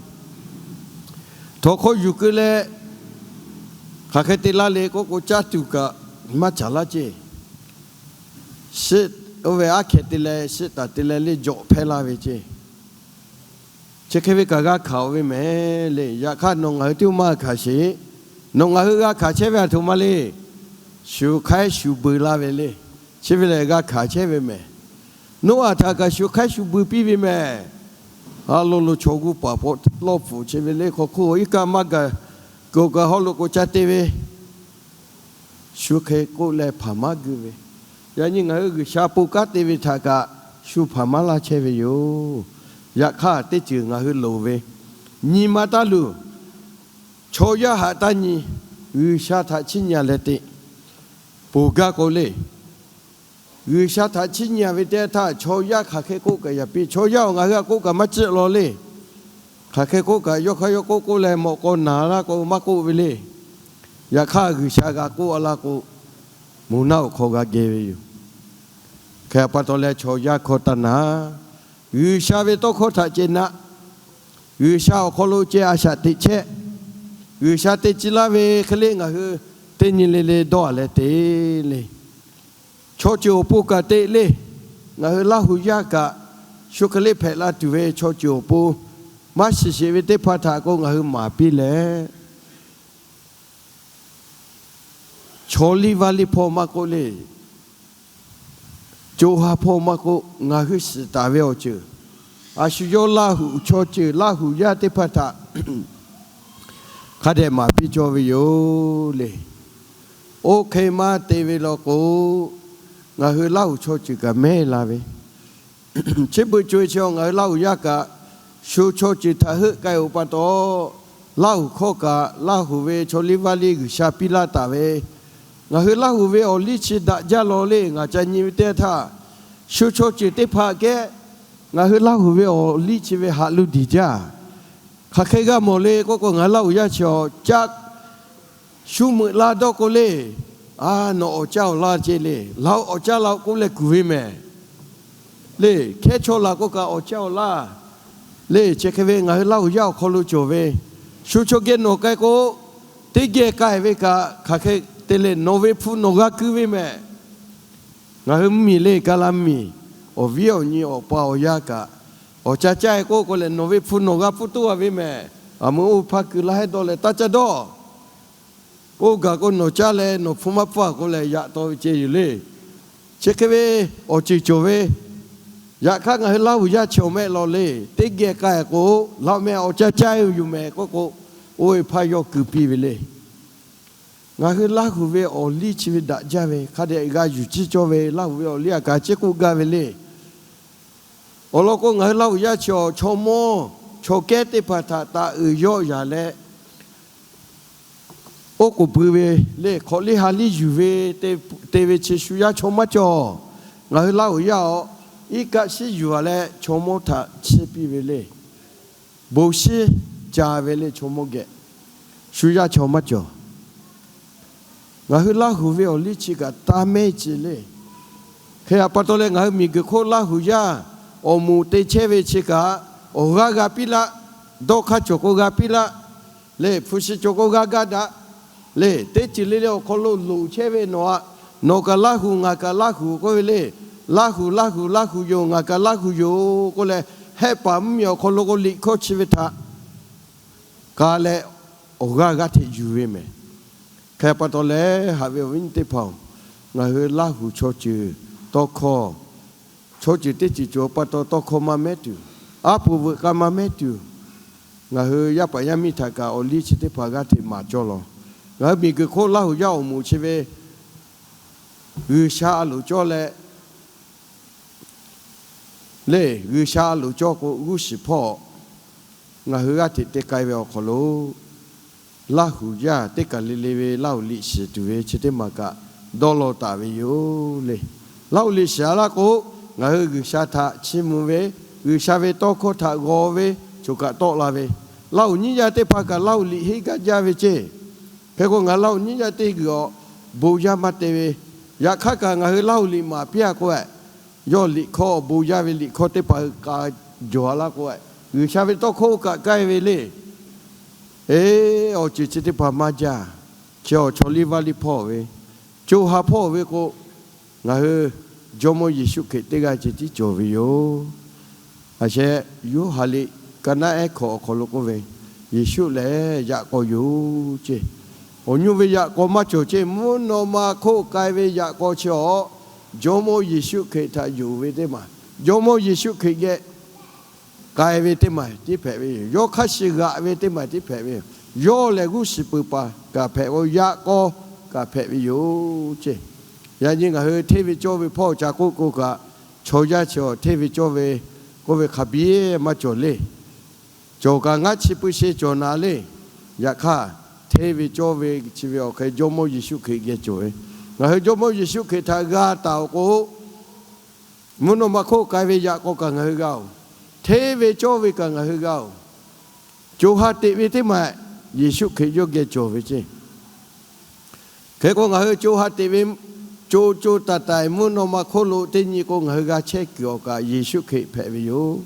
htawnˍ hk'aw yuˬ keu leh, hk'aˬ hk'e te laˇ le k'oˆ k'o, caˇ tuˬ kaꞈ maˇ caˍ laˇ ceˇ. Shiˆ, oˇ ve aˉ hkeh te leh shiˆ taˍ te leh le jawꞈ hpehˇ laˇ ve ceˇ. Chi hk'e ve kaꞈ g'a hkanˍ-oˬ ve mehˍ le. Yaꞈ hk'aˇ nawˬ ngaˬ hui tiˉ maˇ hkanˍ sheˍ. Nawˬ ngaˬ hui g'a hkanˍ chehˇ ve aˬ htoꞈ ma le. Shu hk'aiˉ shu bui laˇ ve le. Chi ve lehˬ g'a hkanˍ chehˇ ve mehˍ. Noˉaꞈ htaꞈ kaꞈ shu hk'aiˉ shu bui piˇ ve mehˍ. A lo lo chaw g'uˇ paˍ hpaw lawˇ hpfuhˍ chi ve le hk'aw hk'oˆ iˉ kaˆ maˇ gaˬ, kuˬ kaꞈ haw loꞈ k'oˍ ca te ve, shu hk'e k'oˆ leh hpaˍ maˇ guiˇ ve. Yaꞈ nyi ngaˬ hui G'uiˬsha pon kanˉ te ve htaꞈ kaꞈ shu hpaˍ maˇ laˇ chehˇ ve yoˬ. Yaꞈ hk'aˇ teˇ ceuˬ ngaˬ hui loˍ ve, nyi ma taˇ luˬ. Chaw yaˇ haꞈ taˇ nyi. G'uiˬsha htaꞈ chiˇ nyi-a leh te. Ponˬ gaˇ k'o le, G'uiˬsha htaꞈ chiˇ nyi-a ve teˇ htaˇ, chaw yaˇ hk'aˬ hk'e k'oˆ kaꞈ yaꞈ piˇ. Chaw yaˇ-oˬ, ngaˬ hui htaꞈ k'oˆ kaꞈ maˇ ciˆ law le. Hk'aˬ hk'e k'oˆ kaꞈ yawˇ hk'aˇ yawˇ k'oˆ k'oˆ leh mawꞈ k'aw naˍ laˇ k'o maˇ k'oˆ ve le. Yaꞈ hk'aˇ G'uiˬsha g'a k'oˆ-a laˇ k'o, moˬ naˆ awˬ hk'aw g'a geh ve yoˬ. Hk'e pa taw leh chaw yaˇ hkawˇ taˇ na. G'uiˬsha ve tawˇ hkawˇ htaꞈ ceh na. G'uiˬsha awˬ hk'aw lo ceh a shaꞈ teꞈ chehˇ. G'uiˬsha te ci laˇ ve hk'e le ngaˬ hui teˇ nyi le le dawˇ-a leh te le. Chaw ceuˬ awˬ pon kaꞈ te le. Ngaˬ hui Laˇ huˍ yaˇ kaꞈ, shu hk'e le hpehꞈ la tuˬ ve chaw ceuˬ awˬ pon maˇ shiˍ sheˍ ve teˇ hpaˍ htaꞈ k'o ngaˬ hui maˍ piˇ leh, chaw liˇ vaˇ liˇ hpawˇ maˇ k'oˆ le, co ha hpawˇ maˇ k'oˆ, ngaˬ hui shiˍ taˍ ve awˬ ceuˬ, a shu yawˇ Laˇ huˍ chaw ceuˬ Laˇ huˍ yaˇ teˇ hpaˍ htaꞈ hk'a dehꞈ maˍ piˇ cawˇ ve yoˬ le. Oˇ hk'e maˇ te ve law k'o, ngaˬ hui Laˇ huˍ chaw ceuˬ kaꞈ mehˉ la ve, chi beuꞈ co-e chi ngaˬ hui Laˇ huˍ yaˇ kaꞈ, shu chaw ceuˬ htaꞈ heuˆ k'ai-oˬ pa taw, Laˇ huˍ hkawˇ kaꞈ Laˇ huˍ ve chaw liˇ vaˇ liˇ G'uiˬsha piˇ laˇ taˍ ve, ngaˬ hui Laˇ huˍ ve awˬ liˇ chi daꞈ jaˇ law le. Ngaˬ ca nyi ve teˇ htaˇ, shu chaw ceuˬ teˇ hpaˍ kehˉ ngaˬ hui Laˇ huˍ ve awˬ liˇ chi ve haꞈ lo diˬ jaˇ. Hk'aˬ hk'e g'a mawˬ le k'oˆ k'o, ngaˬ hui Laˇ huˍ yaˇ chi awˬ caˆ shu meuꞈ la dawˇ k'o le, a, nawˬ awˬ caˇ awˬ laˇ ce le, laˬ-oꞈ awˬ caˇ laˬ-oꞈ k'oˆ leh kuˬ ve mehˍ. Le, hkehˇ chaw laˬ k'o kaꞈ awˬ caˇ awˬ laˇ. Le, chi hk'e ve ngaˬ hui Laˇ huˍ yaˇ awˬ hk'aw lo cawˬ ve, shu chaw geh nawˬ k'ai k'o, teˇ geh k'ai ve kaꞈ hk'aˬ hk'e te le, nawˬ ve hpu nawˬ g'a keu ve mehˍ. Ngaˬ hui mvuhˇmiˬ le, ka la miˬ, awˬ viˉ awˬ nyi awˬ pa awˬ yaˇ kaꞈ, awˬ caˇ caˇ-e k'oˆ k'o leh, nawˬ ve hpu nawˬ g'a pfuhˇ toˇ-a ve mehˍ. Aˬ meuꞈ oˇ hpaˇ keu laˇ hehˉ dawˇ leh taˇ caˇ dawˇ. Oˇ gaˬ k'o nawˬ caˇ leh nawˬ hpu maˇ pfuhˇ-a k'oˆ leh yaꞈ taw ve ceh yoˬ le. Chi hk'e ve awˬ ceuˬ cawˬ ve, Yaꞈ hk'aˇ, ngaˬ hui Laˇ huˍ yaˇ chi awˬ mehˆ law le, teˇ geh k'ai k'o, Laˇ huˍ mehˆ awˬ caˇ caˇ ve yoˬ mehˍ k'oˆ k'o, oˇ ve hpaˇ yawˇ kuiˬ piˇ ve le. Ngaˬ hui Laˇ huˍ ve awˬ liˇ chi ve daꞈ jaˇ ve hk'a dehꞈ g'a yuˬ ciˇ cawˇ ve, Laˇ huˍ ve awˬ liˇ aꞈ kaꞈ ciˉ k'oˆ gaˇ ve le. Awˬ lawn k'o, ngaˬ hui Laˇ huˍ yaˇ chi awˬ chaw mawˇ chaw kehˉ teˇ hpaˍ htaꞈ taˍ uiˍ yawˆ yaˍ leh, oˉ k'oˍ pui ve le, hk'awꞈ liˇ ha liˇ yuˬ ve te ve chi shu yaˇ chaw maˇ cawˬ. Ngaˬ hui Laˇ huˍ yaˇ awˬ iˉ kaˆ shiˉ yuˬ a leh chaw mawˇ htaꞈ chiˇ piˇ ve le. Bon shiˉ ca ve le, chaw mawˇ geh shu yaˇ chaw maˇ cawˬ. Ngaˬ hui Laˇ huˍ ve awˬ liˇ chi kaꞈ taˇ mehˉ ce le. Hk'e a pa taw leh, ngaˬ hui miˬ guiˬ hk'oˆ Laˇ huˍ yaˇ awˬ moˍ te chehˇ ve chi kaꞈ, awˬ g'aˇ g'a piˇ laˇ, dawˇ hk'aˇ cawˬ k'o g'a piˇ laˇ, le hpu shi cawˬ k'o g'a gaˇ daꞈ, le teˇ ceuˬ le le awˬ hk'aw lo loˍ chehˇ ve nawˬ aꞈ, nawˬ kaꞈ Laˇ huˍ, ngaˬ kaꞈ Laˇ huˍ k'oˆ ve le. Laˇ huˍ, Laˇ huˍ, Laˇ huˍ yoˬ, ngaˬ kaꞈ Laˇ huˍ yoˬ k'oˆ leh, hehˆ paˍ mvuhˇmiˬ awˬ hk'aw lo k'o liꞈ hkawˇ chi ve htaꞈ k'a leh, awˬ g'aˇ g'aˇ hteꞈ yuˬ ve mehˍ. Hk'e pa taw leh, haꞈ ve awˬ viˉ nyi teˇ hpaˍ-oˬ, ngaˬ hui Laˇ huˍ chaw ceuˬ tawˇ hkawˇ, chaw ceuˬ teˇ ceuˬ cawˬ pa taw tawˇ hkawˇ maˇ mehˉ tuˬ, aˉ poꞈ veuꞈ k'a maˇ mehˉ tuˬ, ngaˬ hui yaˇ paˍ yaˇ miˇ htaꞈ kaꞈ awˬ liˇ chi teˇ hpaˍ g'aˇ hteꞈ maˍ cawˇ law. Ngaˬ hui miˬ guiˬ hk'oˆ Laˇ huˍ yaˇ awˬ moˍ chi ve G'uiˬsha a loˍ cawˇ leh, le G'uiˬsha a loˍ cawˇ k'o g'uˇ shiˍ hpawˇ ngaˬ hui g'aˇ hteꞈ te k'ai ve awˬ hk'aw lo, Laˇ huˍ yaˇ teˇ kaˬ le le ve Laˇ huˍ liꞈ shiˍ tuˬ ve chi teˇ maˬ kaꞈ dawˇ law taˍ ve yoˬ le. Laˇ huˍ liꞈ shiˍ a laˇ k'o, ngaˬ hui G'uiˬsha htaꞈ chiˇ mvuh ve, G'uiˬsha ve tawˇ hkawˇ htaꞈ g'aw ve, choˬ kaꞈ tawˆ la ve, Laˇ huˍ nyiˇ yaˇ teˇ hpaˍ kaꞈ Laˇ huˍ liꞈ henˇ gaˇ jaˇ ve ceˇ. Hk'e k'o, ngaˬ Laˇ huˍ nyiˇ yaˇ teˇ g'uiˬ awˬ bon yaˇ maˇ te ve, yaꞈ hk'aˇ kaꞈ ngaˬ hui Laˇ huˍ liꞈ maˍ piˇ a k'o, yawˇ liꞈ hkawˇ awˬ bon yaˇ ve liꞈ hkawˇ teˇ hpaˍ hui k'a jawˬ a laˇ k'o, G'uiˬsha ve tawˇ hkawˇ oˇ kaꞈ k'ai ve le. Eˬ, awˬ ceuˬ chi teˇ hpaˍ maˇ jaˇ. Chi awˬ chaw liˇ vaˇ liˇ hpawˇ ve, co ha hpawˇ ve k'o, ngaˬ hui Jawˇmawˇ Yeˍsuˆ Hkriꞈ teˇ g'aˇ ceh tiˉ cawˬ ve yoˬ. Aˬ sheh, Yoˇhanˬ liꞈ ka naˉ ehˉ hkawꞈ awˬ hk'aw lo k'oˆ ve, Yeˍsuˆ lehˬ yaꞈ k'aw yoˬ ceˇ. Awˬ nyoˇ ve yaꞈ k'aw maˇ cawˬ ceˇ. Mvuhˇ naw ma hk'oˆ k'ai ve yaꞈ k'aw chi awˬ, Jawˇmawˇ Yeˍsuˆ Hkriꞈ htaꞈ yonˍ ve teˇ maˬ, Jawˇmawˇ Yeˍsuˆ Hkriꞈ geh k'ai ve teˇ maˬ tiˉ hpehꞈ ve yoˬ. Yawˇ hk'a shuˍ g'aꞈ ve teˇ maˬ tiˉ hpehꞈ ve yoˬ. Yawˇ lehˬ g'uˇ shiˍ peuˬ paˍ kaꞈ hpehꞈ ve, yaꞈ k'aw kaꞈ hpehꞈ ve yoˬ ceˇ. Yaꞈ nyi ngaˬ hui hteˇ ve cawˇ ve hpawˇ ca k'oˆ k'o kaꞈ, chaw yaˇ chi awˬ hteˇ ve cawˇ ve k'oˆ ve hk'a biˇ maˇ cawˬ le. Cawˬ kaꞈ ngaˇ chi pui she cawˬ na le. Yaꞈ hk'aˇ, hteˇ ve cawˇ ve chi ve awˬ hk'e Jawˇmawˇ Yeˍsuˆ Hkriꞈ geh cawˬ ve. Ngaˬ hui Jawˇmawˇ Yeˍsuˆ Hkriꞈ htaꞈ g'a taˍ awˬ k'o, mvuhˇ naw ma hk'oˆ k'ai ve yaꞈ k'aw kaꞈ ngaˬ hui g'a-oˬ. Hteˇ ve cawˇ ve kaꞈ ngaˬ hui g'a-oˬ. Co ha teꞈ ve teˇ maˬ Yeˍsuˆ Hkriꞈ yawˇ geh cawˬ ve ceˇ. Hk'e k'o, ngaˬ hui co ha teꞈ ve co co taiˍ taiˍ mvuhˇ naw ma hk'oˆ lo teˇ nyi k'o, ngaˬ hui g'a chehˇ kuiˬ awˬ kaꞈ Yeˍsuˆ Hkriꞈ hpehꞈ ve yoˬ.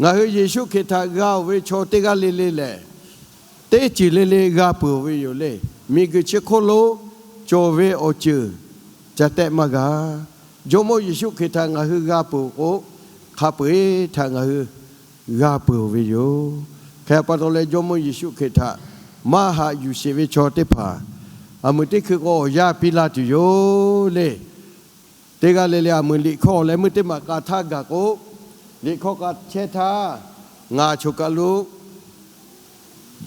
Ngaˬ hui Yeˍsuˆ Hkriꞈ htaꞈ g'a-oˬ ve chaw teˇ g'aˇ le le lehˬ, teˇ ceuˬ le le g'a peuˬ ve yoˬ le. Miˬguiˬ chi hk'oˆ lo cawˬ ve awˬ ceuˬ ca tehˆ maˇ g'a. Jawˇmawˇ Yeˍsuˆ Hkriꞈ htaꞈ ngaˬ hui g'a peuˬ k'o, hk'a peu-eˬ htaꞈ ngaˬ hui g'a peuˬ ve yoˬ. Hk'e pa taw leh, Jawˇmawˇ Yeˍsuˆ Hkriꞈ htaꞈ maˇ haꞈ yuˬ sheˍ ve chaw teˇ hpaˍ, aˬ muiˬ teˇ hkui k'o awˬ yanˇ piˇ laˇ tuˬ yoˬ le. Teˇ g'aˇ le le aˬ muiˬ liꞈ hkawˇ leh meuˇ teˇ maˬ k'a htaˇ gaˬ k'o, liꞈ hkawˇ k'a chehˇ htaˇ, ngaˬ choˬ kaˬ lo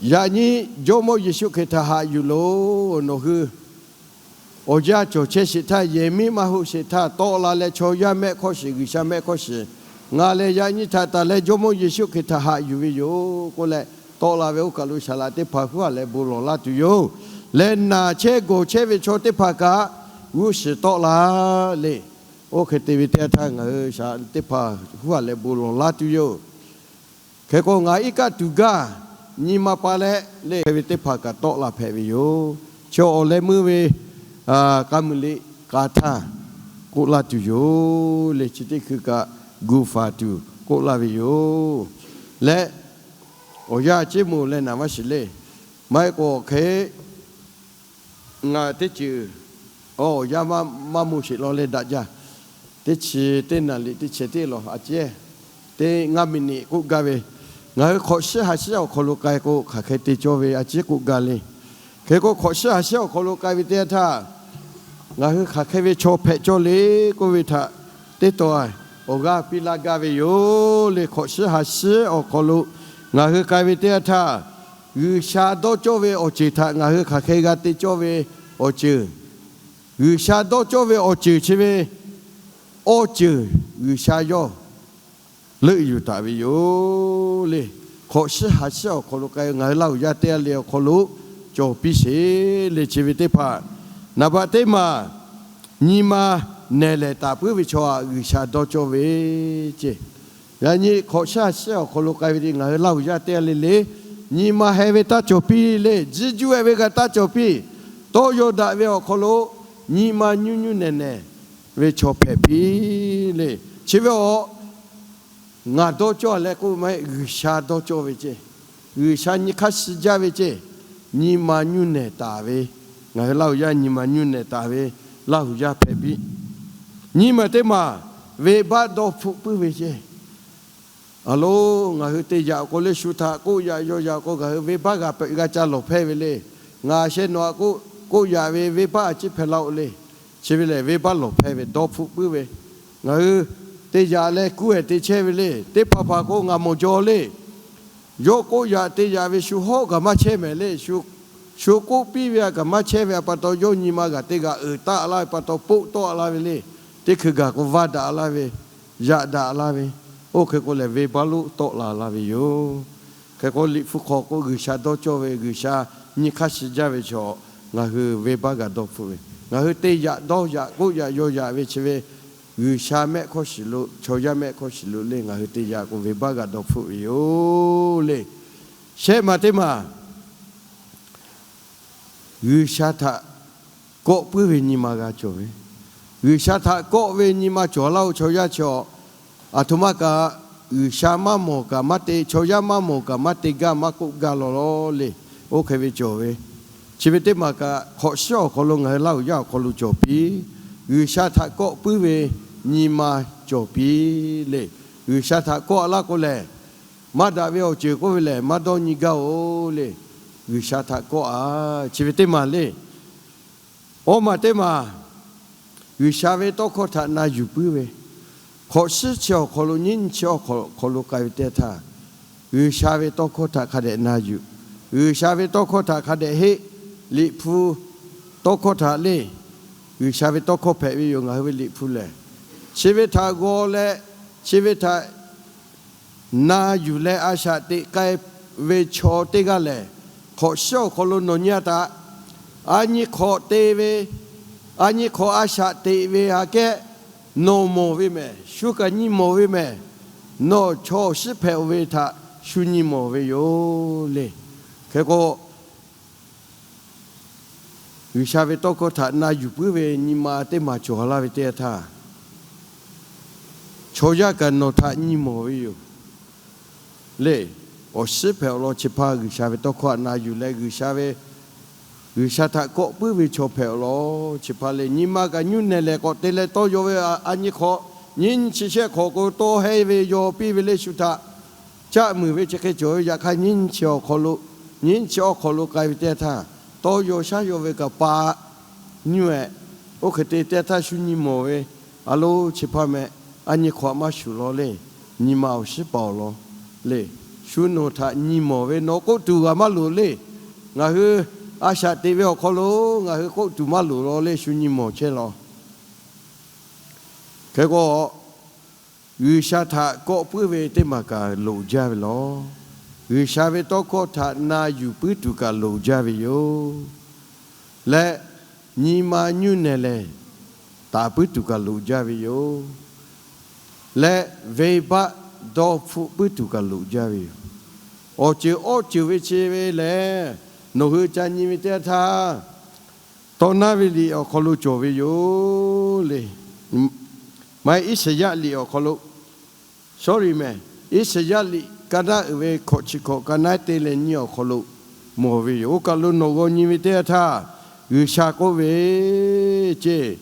yaꞈ nyi Jawˇmawˇ Yeˍsuˆ Hkriꞈ htaꞈ haꞈ yuˬ loˬ. Nawˬ hui awˬ yanˇ cawˬ chehˇ sheˍ htaˇ, yehˬ miˉ maˇ hoˆ sheˍ htaˇ, tawˆ la leh chaw yaˇ mehˆ hk'awˇ shiˍ, G'uiˬsha mehˆ hk'awˇ shiˍ, ngaˬ lehˬ yaꞈ nyi htaꞈ tanˬ leh Jawˇmawˇ Yeˍsuˆ Hkriꞈ htaꞈ haꞈ yuˬ ve yoˬ k'oˆ leh, tawˆ la ve oˇ kaˬ lo saˍ laꞈ teˇ hpaˍ huˉ aˬ leh bon lawˬ laˇ tuˬ yoˬ. Leh naˬ chehˇ gawˬ chehˇ ve chaw teˇ hpaˍ kaꞈ g'uˇ shiˍ tawˆ la le. Oˇ hk'e te ve teˇ yanˇ htaˇ, ngaˬ hui saˍ laꞈ teˇ hpaˍ huˉ aˬ leh bon lawˬ laˇ tuˬ yoˬ. Hk'e k'o, ngaˬ iˉ kaˆ tuˬ gaˇ nyi ma pa leh le, hk'e ve teˇ hpaˍ kaꞈ tawˆ la hpehꞈ ve yoˬ. Chaw awˬ leh meuˇ ve k'a muiˬ liꞈ k'a htaˇ k'oˆ laˇ tuˬ yoˬ le. Chi teˇ hkui kaꞈ gu faˍ tuˬ k'oˆ laˇ ve yoˬ. Leh awˬ yanˇ ceˇ moˍ leh naˍ maˇ shiˍ le. Maˇ heˆ k'o, awˬ hk'e ngaˬ teˇ ceuˬ awˬ yanˇ maˇ moˍ sheˍ law leh daꞈ jaˇ. Teˇ chi teˇ naˍ liꞈ teˇ chi teˇ lawˬ a ciˉ teˇ ngaˇ miˬ niꞈ k'oˆ gaˇ ve, ngaˬ hui hk'awꞈ shiˉ ha shiˉ awˬ hk'aw lo k'ai k'o, hk'aˬ hk'e te cawˇ ve a ciˉ k'oˆ gaˇ le. Hk'e k'o, hk'awꞈ shiˉ ha shiˉ awˬ hk'aw lo k'ai ve teˇ yanˇ htaˇ, ngaˬ hui hk'aˬ hk'e ve chaw hpehꞈ cawˇ le k'oˆ ve htaꞈ teˇ taw awˬ g'aˇ piˇ laˇ gaˇ ve yoˬ le. Hk'awꞈ shiˉ ha shiˉ awˬ hk'aw lo ngaˬ hui k'ai ve teˇ yanˇ htaˇ, G'uiˬsha dawˇ cawˇ ve awˬ ceuˬ htaꞈ ngaˬ hui hk'aˬ hk'e g'a te cawˇ ve awˬ ceuˬ, G'uiˬsha dawˇ cawˇ ve awˬ ceuˬ chi ve awˬ ceuˬ G'uiˬsha yawˇ leuˆ yuˬ taˍ ve yoˬ le. Hk'awꞈ shiˉ ha shiˉ awˬ hk'aw lo k'ai, ngaˬ hui Laˇhuˍ yaˇ teˇ g'aˇ le awˬ hk'aw lo cawˬ piˇ sheˍ le. Chi ve teˇ hpaˍ, naˍ baꞈ teˇ maˬ nyi ma nehˬ lehˬ taˍ puiˉ ve chaw htaꞈ G'uiˬsha dawˇ cawˇ ve ceˇ. Yaꞈ nyi hk'awꞈ shiˉ ha shiˉ awˬ hk'aw lo k'ai ve le, ngaˬ hui Laˇhuˍ yaˇ teˇ g'aˇ le le nyi ma heh ve taˇ cawˬ piˇ le. Jiˇ juˇ-e ve kaꞈ taˇ cawˬ piˇ. Tawˇ yaw daꞈ ve awˬ hk'aw lo nyi ma nyuˇ nyuˇ nehˬ nehˬ ve chaw hpehꞈ piˇ le. Chi ve awˬ ngaˬ dawˇ cawˇ leh k'oˆ maˇ heˆ, G'uiˬsha dawˇ cawˇ ve ceˇ. G'uiˬsha nyi hk'aˇ suh jaˇ ve ceˇ. Nyi ma nyuˇ nehˬ taˍ ve, ngaˬ hui Laˇhuˍ yaˇ nyi ma nyuˇ nehˬ taˍ ve Laˇhuˍ yaˇ hpehꞈ piˇ. Nyi ma teˇ maˬ venˇbaˆ dawˇ hpfuhˆ puiˉ ve ceˇ. Aˬ loˉ, ngaˬ hui te yaꞈ k'o le, shu htaꞈ k'oˆ yaꞈ yaw yaꞈ k'o, ngaˬ hui venˇbaˆ g'a peuꞈ g'a ca lawˬ hpehˇ ve le. Ngaˬ sheh nawˬ htaꞈ k'oˆ yaꞈ ve venˇbaˆ a ciˉ hpehˇ laˇ-oˆ le. Chi ve lehˬ, venˇbaˆ lawˬ hpehˇ ve dawˇ hpfuhˆ puiˉ ve, ngaˬ hui te yaꞈ leh kuˇ-ehˍ te chehˇ ve le. Teˇ hpaˍ hpaˍ k'o, ngaˬ mawˬ jaw le. Yawˇ k'oˆ yaꞈ te yaꞈ ve shu hawˉ kaꞈ maˇ chehˇ mehˍ le. Shu k'oˆ piˇ ve a kaꞈ maˇ chehˇ ve a pa taw, yawˇ nyi ma g'aꞈ te g'aꞈ uiˍ taˆ laˇ ve pa taw, poˆ tawˆ laˇ ve le. Teˇ hkui gaˬ k'o vaˇ daꞈ laˇ ve, yaꞈ daꞈ laˇ ve, oˇ hk'e k'o lehˬ, venˇbaˆ lonˉ tawˆ la laˇ ve yoˬ. Hk'e k'o, Liꞈ hpu hk'aw k'o, G'uiˬsha dawˇ cawˇ ve, G'uiˬsha nyi hk'aˇ suh jaˇ ve chaw, ngaˬ hui venˇbaˆ g'a dawˇ hpfuhˆ ve, ngaˬ hui te yaꞈ dawˇ yaꞈ k'oˆ yaꞈ yaw yaꞈ ve chi ve, G'uiˬsha mehˆ hk'awˇ shiˍ lo, chaw yaˇ mehˆ hk'awˇ shiˍ lo le, ngaˬ hui te yaꞈ k'o venˇbaˆ g'a dawˇ hpfuhˆ ve yoˬ le. Shehˆ maˬ teˇ maˬ G'uiˬsha htaꞈ kawˆ puiˉ ve nyi ma g'a cawˬ ve, G'uiˬsha htaꞈ kawˆ ve nyi ma cawˬ laˇ-oˆ. Chaw yaˇ chaw, aˬ htoꞈ ma kaꞈ, G'uiˬsha maˇ mawˬ kaꞈ maˇ te, chaw yaˇ maˇ mawˬ kaꞈ maˇ te gaˇ maˇ k'oˆ gaˇ law law le. Oˇ hk'e ve cawˬ ve, chi ve teˇ maˬ kaꞈ hk'awꞈ shiˉ awˬ hk'aw lo ngaˬ hui Laˇhuˍ yaˇ awˬ hk'aw lo cawˬ piˇ. G'uiˬsha htaꞈ kawˆ puiˉ ve nyi ma cawˬ piˇ le. G'uiˬsha htaꞈ kawˆ laˇ k'o lehˬ, maˇ daꞈ ve awˬ ceuˬ k'oˆ ve lehˬ, maˇ dawˇ nyi gaˇ-oˬ le. G'uiˬsha htaꞈ kawˆ-a, chi ve teˇ maˬ le. Awˇ maˬ teˇ maˬ, G'uiˬsha ve tawˇ hkawˇ htaꞈ na yuˬ puiˉ ve, hk'awꞈ shiˉ chi awˬ hk'aw lo nyiˇ nyi chi awˬ hk'aw lo k'ai ve teˇ htaˇ, G'uiˬsha ve tawˇ hkawˇ htaꞈ hk'a dehꞈ na yuˬ, G'uiˬsha ve tawˇ hkawˇ htaꞈ hk'a dehꞈ heˆ. Liꞈ hpu tawˇ hkawˇ htaꞈ le, G'uiˬsha ve tawˇ hkawˇ hpehꞈ ve yoˬ. Ngaˬ hui ve Liꞈ hpu lehˬ, chi ve htaꞈ g'aw leh, chi ve htaꞈ na yuˬ leh a shaꞈ teꞈ k'ai ve chaw teˇ g'aˇ lehˬ, hk'awꞈ shiˉ awˬ hk'aw lo nawˬ nyi-a taꞈ, a nyi hk'awꞈ te ve, a nyi hk'awꞈ a shaꞈ teꞈ ve aꞈ kehˉ nawˬ mawˬ ve mehˍ. Shu kaꞈ nyi mawˬ ve mehˍ. Nawˬ chaw awˬ shiˉ hpehꞈ-oˬ ve htaꞈ shu nyi mawˬ ve yoˬ le. Hk'e k'o, G'uiˬsha ve tawˇ hkawˇ htaꞈ na yuˬ puiˉ ve nyi ma teˇ maˬ cawˬ laˇ ve teˇ yanˇ htaˇ, chaw yaˇ kaꞈ nawˬ htaꞈ nyi mawˬ ve yoˬ le. Awˬ shiˉ hpehꞈ-aw law chi hpaˇ G'uiˬsha ve tawˇ hkawˇ htaꞈ na yuˬ leh G'uiˬsha ve, G'uiˬsha htaꞈ kawˆ puiˉ ve chaw hpehꞈ-aw law chi hpaˇ le. Nyi ma kaꞈ nyuˇ nehˬ lehˬ k'awꞈ te leh tawˇ yaw ve a nyi hk'awꞈ, nyiˇ nyi chi shehˆ hk'awꞈ k'o tawˇ heˆ ve yaw piˇ ve le. Shu htaꞈ caˆ muiˬ ve chi hk'e cawˬ ve, yaꞈ hk'aˇ nyiˇ nyi chi awˬ hk'aw lo, nyiˇ nyi chi awˬ hk'aw lo k'ai ve teˇ yanˇ htaˇ, tawˇ yaw shaˉ yaw ve kaꞈ pa nyi-ehˍ. Oˇ hk'e te teˇ yanˇ htaˇ shu nyi mawˬ ve, a lo chi hpaˇ meh, a nyi hk'awꞈ maˇ shuˍ law le. Nyi ma awˬ shiˉ paˍ-aw law le. Shu nawˬ htaꞈ nyi mawˬ ve, nawˬ k'oˆ tuˬ g'a maˇ loˍ le. Ngaˬ hui a shaꞈ teꞈ ve awˬ hk'aw lo ngaˬ hui k'oˆ tuˬ maˇ loˍ law le. Shu nyi mawˬ chehˇ law. Hk'e k'o, G'uiˬsha htaꞈ kawˆ puiˉ ve teˇ maˬ kaꞈ loˍ jaˇ ve law. G'uiˬsha ve tawˇ hkawˇ htaꞈ na yuˬ puiˉ tuˬ kaꞈ loˍ jaˇ ve yoˬ. Leh nyi ma nyuˇ nehˬ lehˬ, taˍ puiˉ tuˬ kaꞈ loˍ jaˇ ve yoˬ. Leh venˇbaˆ dawˇ hpfuhˆ puiˉ tuˬ kaꞈ loˍ jaˇ ve yoˬ. Awˬ ceuˬ awˇ ceuˬ ve chi ve lehˬ, nawˬ hui ca nyi ve teˇ yanˇ htaˇ, Tawˇ naˉ ve liꞈ awˬ hk'aw lo cawˬ ve yoˬ le. Maˇ heˆ, Iˉsaˍyaˆ liꞈ awˬ hk'aw lo, sorry mehˍ, Iˉsaˍyaˆ liꞈ ka naˉ uiˍ ve hkawꞈ chi hkawꞈ ka naˉ te leh nyi awˬ hk'aw lo mawˬ ve yoˬ. Oˇ kaˬ lo nawˬ g'aw nyi ve teˇ yanˇ htaˇ, G'uiˬsha k'oˆ ve ceˇ,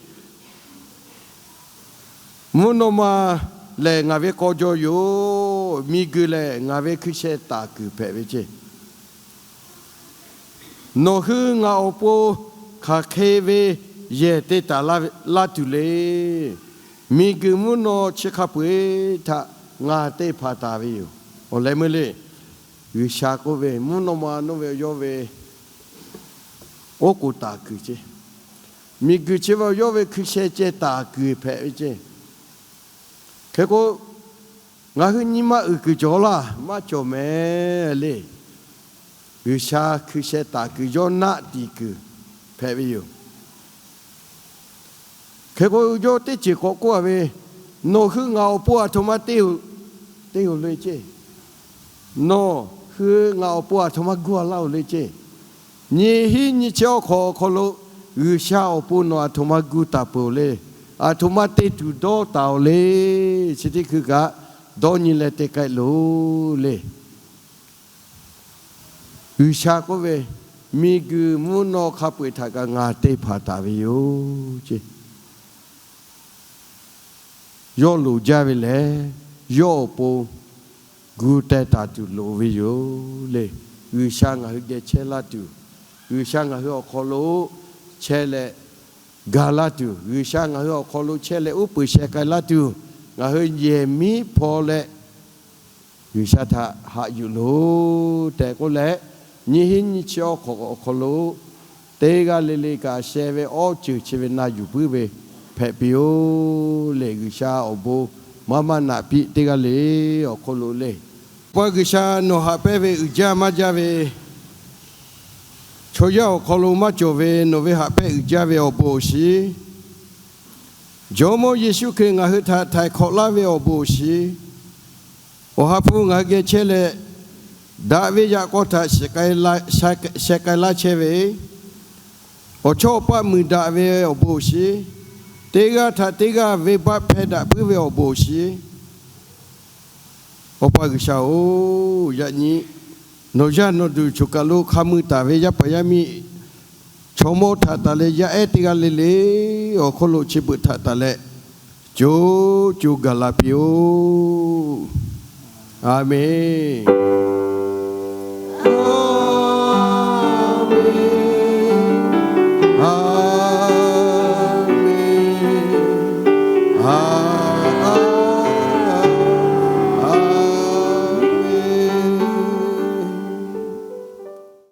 mvuhˇ naw ma lehˬ ngaˬ ve k'aw jaw yoˬ. Miˬguiˬ lehˬ ngaˬ ve hkui sheh taˍ kuiˬ hpehꞈ ve ceˇ. Nawˬ hui ngaˬ awˬ pon hk'aˬ hk'e ve yehˬ te taˍ laˇ tuˬ le. Miˬguiˬ mvuhˇ naw chi hk'a peu-eˬ htaꞈ ngaˬ te hpanˍ taˍ ve yoˬ. Awˬ leh meuˇ le, G'uiˬsha k'oˆ ve, mvuhˇ naw ma naˇ ve yawˇ ve oˉ k'oˍ taˍ kuiˬ ceˇ, miˬguiˬ chi ve yawˇ ve hkui sheh ceh taˍ kuiˬ hpehꞈ ve ceˇ. Hk'e k'o, ngaˬ hui nyi ma uiˍ kuiˬ cawˬ laˇ maˇ cawˬ mehˍ le. G'uiˬsha hkui sheh taˍ kuiˬ yawˇ naˆ tiˍ kuiˬ hpehꞈ ve yoˬ. Hk'e k'o, yawˇ teˇ ceuˬ k'awꞈ k'oˆ a ve, nawˬ hui ngaˬ awˬ pon aˬ htoꞈ ma te-oˬ, te-oˬ le ceˇ. Nawˬ hui ngaˬ awˬ pon aˬ htoꞈ ma gu a laˇ-oˬ le ceˇ. Nyiˇ hinˉ nyiˇ chi awˬ hk'aw awˬ hk'aw lo G'uiˬsha awˬ pon nawˬ aˬ htoꞈ ma gu taˍ peuˬ-oˬ le. Aˬ htoꞈ ma te tuˬ dawˇ taˍ-oˬ le. Chi teˇ hkui kaꞈ dawˇ nyi leh te k'ai loˬ le. G'uiˬsha k'oˆ ve, miˬguiˬ mvuhˇ naw hk'a peu-eˬ htaꞈ kaꞈ ngaˬ te hpanˍ taˍ ve yoˬ ceˇ. Yawˇ loˍ jaˇ ve lehˬ, yawˇ awˬ pon gu teh taˍ tuˬ loˍ ve yoˬ le. G'uiˬsha ngaˬ hui geh chehˇ laˇ tuˬ, G'uiˬsha ngaˬ hui awˬ hk'aw lo chehˇ leh ga laˇ tuˬ, G'uiˬsha ngaˬ hui awˬ hk'aw lo chehˇ leh uˉ peunˍ sheh k'ai laˇ tuˬ, ngaˬ hui yehˬ miˉ hpaw leh G'uiˬsha htaꞈ haꞈ yuˬ loˬ tehꞈ k'oˆ leh, nyiˇ hinˉ nyiˇ chi awˬ hk'aw awˬ hk'aw lo teˇ g'aˇ le le kaꞈ sheh ve awˇ ceuˬ chi ve na yuˬ puiˉ ve hpehꞈ piˇ-oˬ le. G'uiˬsha awˬ bon maˇ maˇ naꞈ piˇ teˇ g'aˇ le awˬ hk'aw lo le. Awˬ pa G'uiˬsha, nawˬ haꞈ pehnˇ ve uiˍ jaˇ maˇ jaˇ ve chaw yaˇ awˬ hk'aw lo maˇ cawˬ ve nawˬ ve haꞈ pehnˇ uiˍ jaˇ ve awˬ bon awˬ shiˍ, Jawˇmawˇ Yeˍsuˆ Hkriꞈ ngaˬ hui htaꞈ htaiˍ hk'awꞈ laˇ ve awˬ bon awˬ shiˍ, Awˬ ha hpu ngaˬ hui geh chehˇ leh, daꞈ ve yaꞈ k'aw htaꞈ sheh k'ai laˇ chehˇ ve, awˬ chawˇ awˬ paˆ muiˬ daꞈ ve awˬ bon awˬ shiˍ, teˇ g'aˇ htaꞈ teˇ g'aˇ venˇbaˆ hpehˇ daꞈ puiˉ ve awˬ bon awˬ shiˍ, Awˬ pa G'uiˬsha-oˬ, yaꞈ nyi nawˬ yaˇ nawˬ duˬ choˬ kaˬ lo hk'a mui taˍ ve yaˇ paˍ yaˇ miˇ chaw mawˇ htaꞈ taˍ leh yaˇ ehˉ teˇ g'aˇ le le awˬ hk'aw lo chi beuꞈ htaꞈ taˍ leh co co gaˬ la piˇ-oˆ. A menˬ. A menˬ. A menˬ. A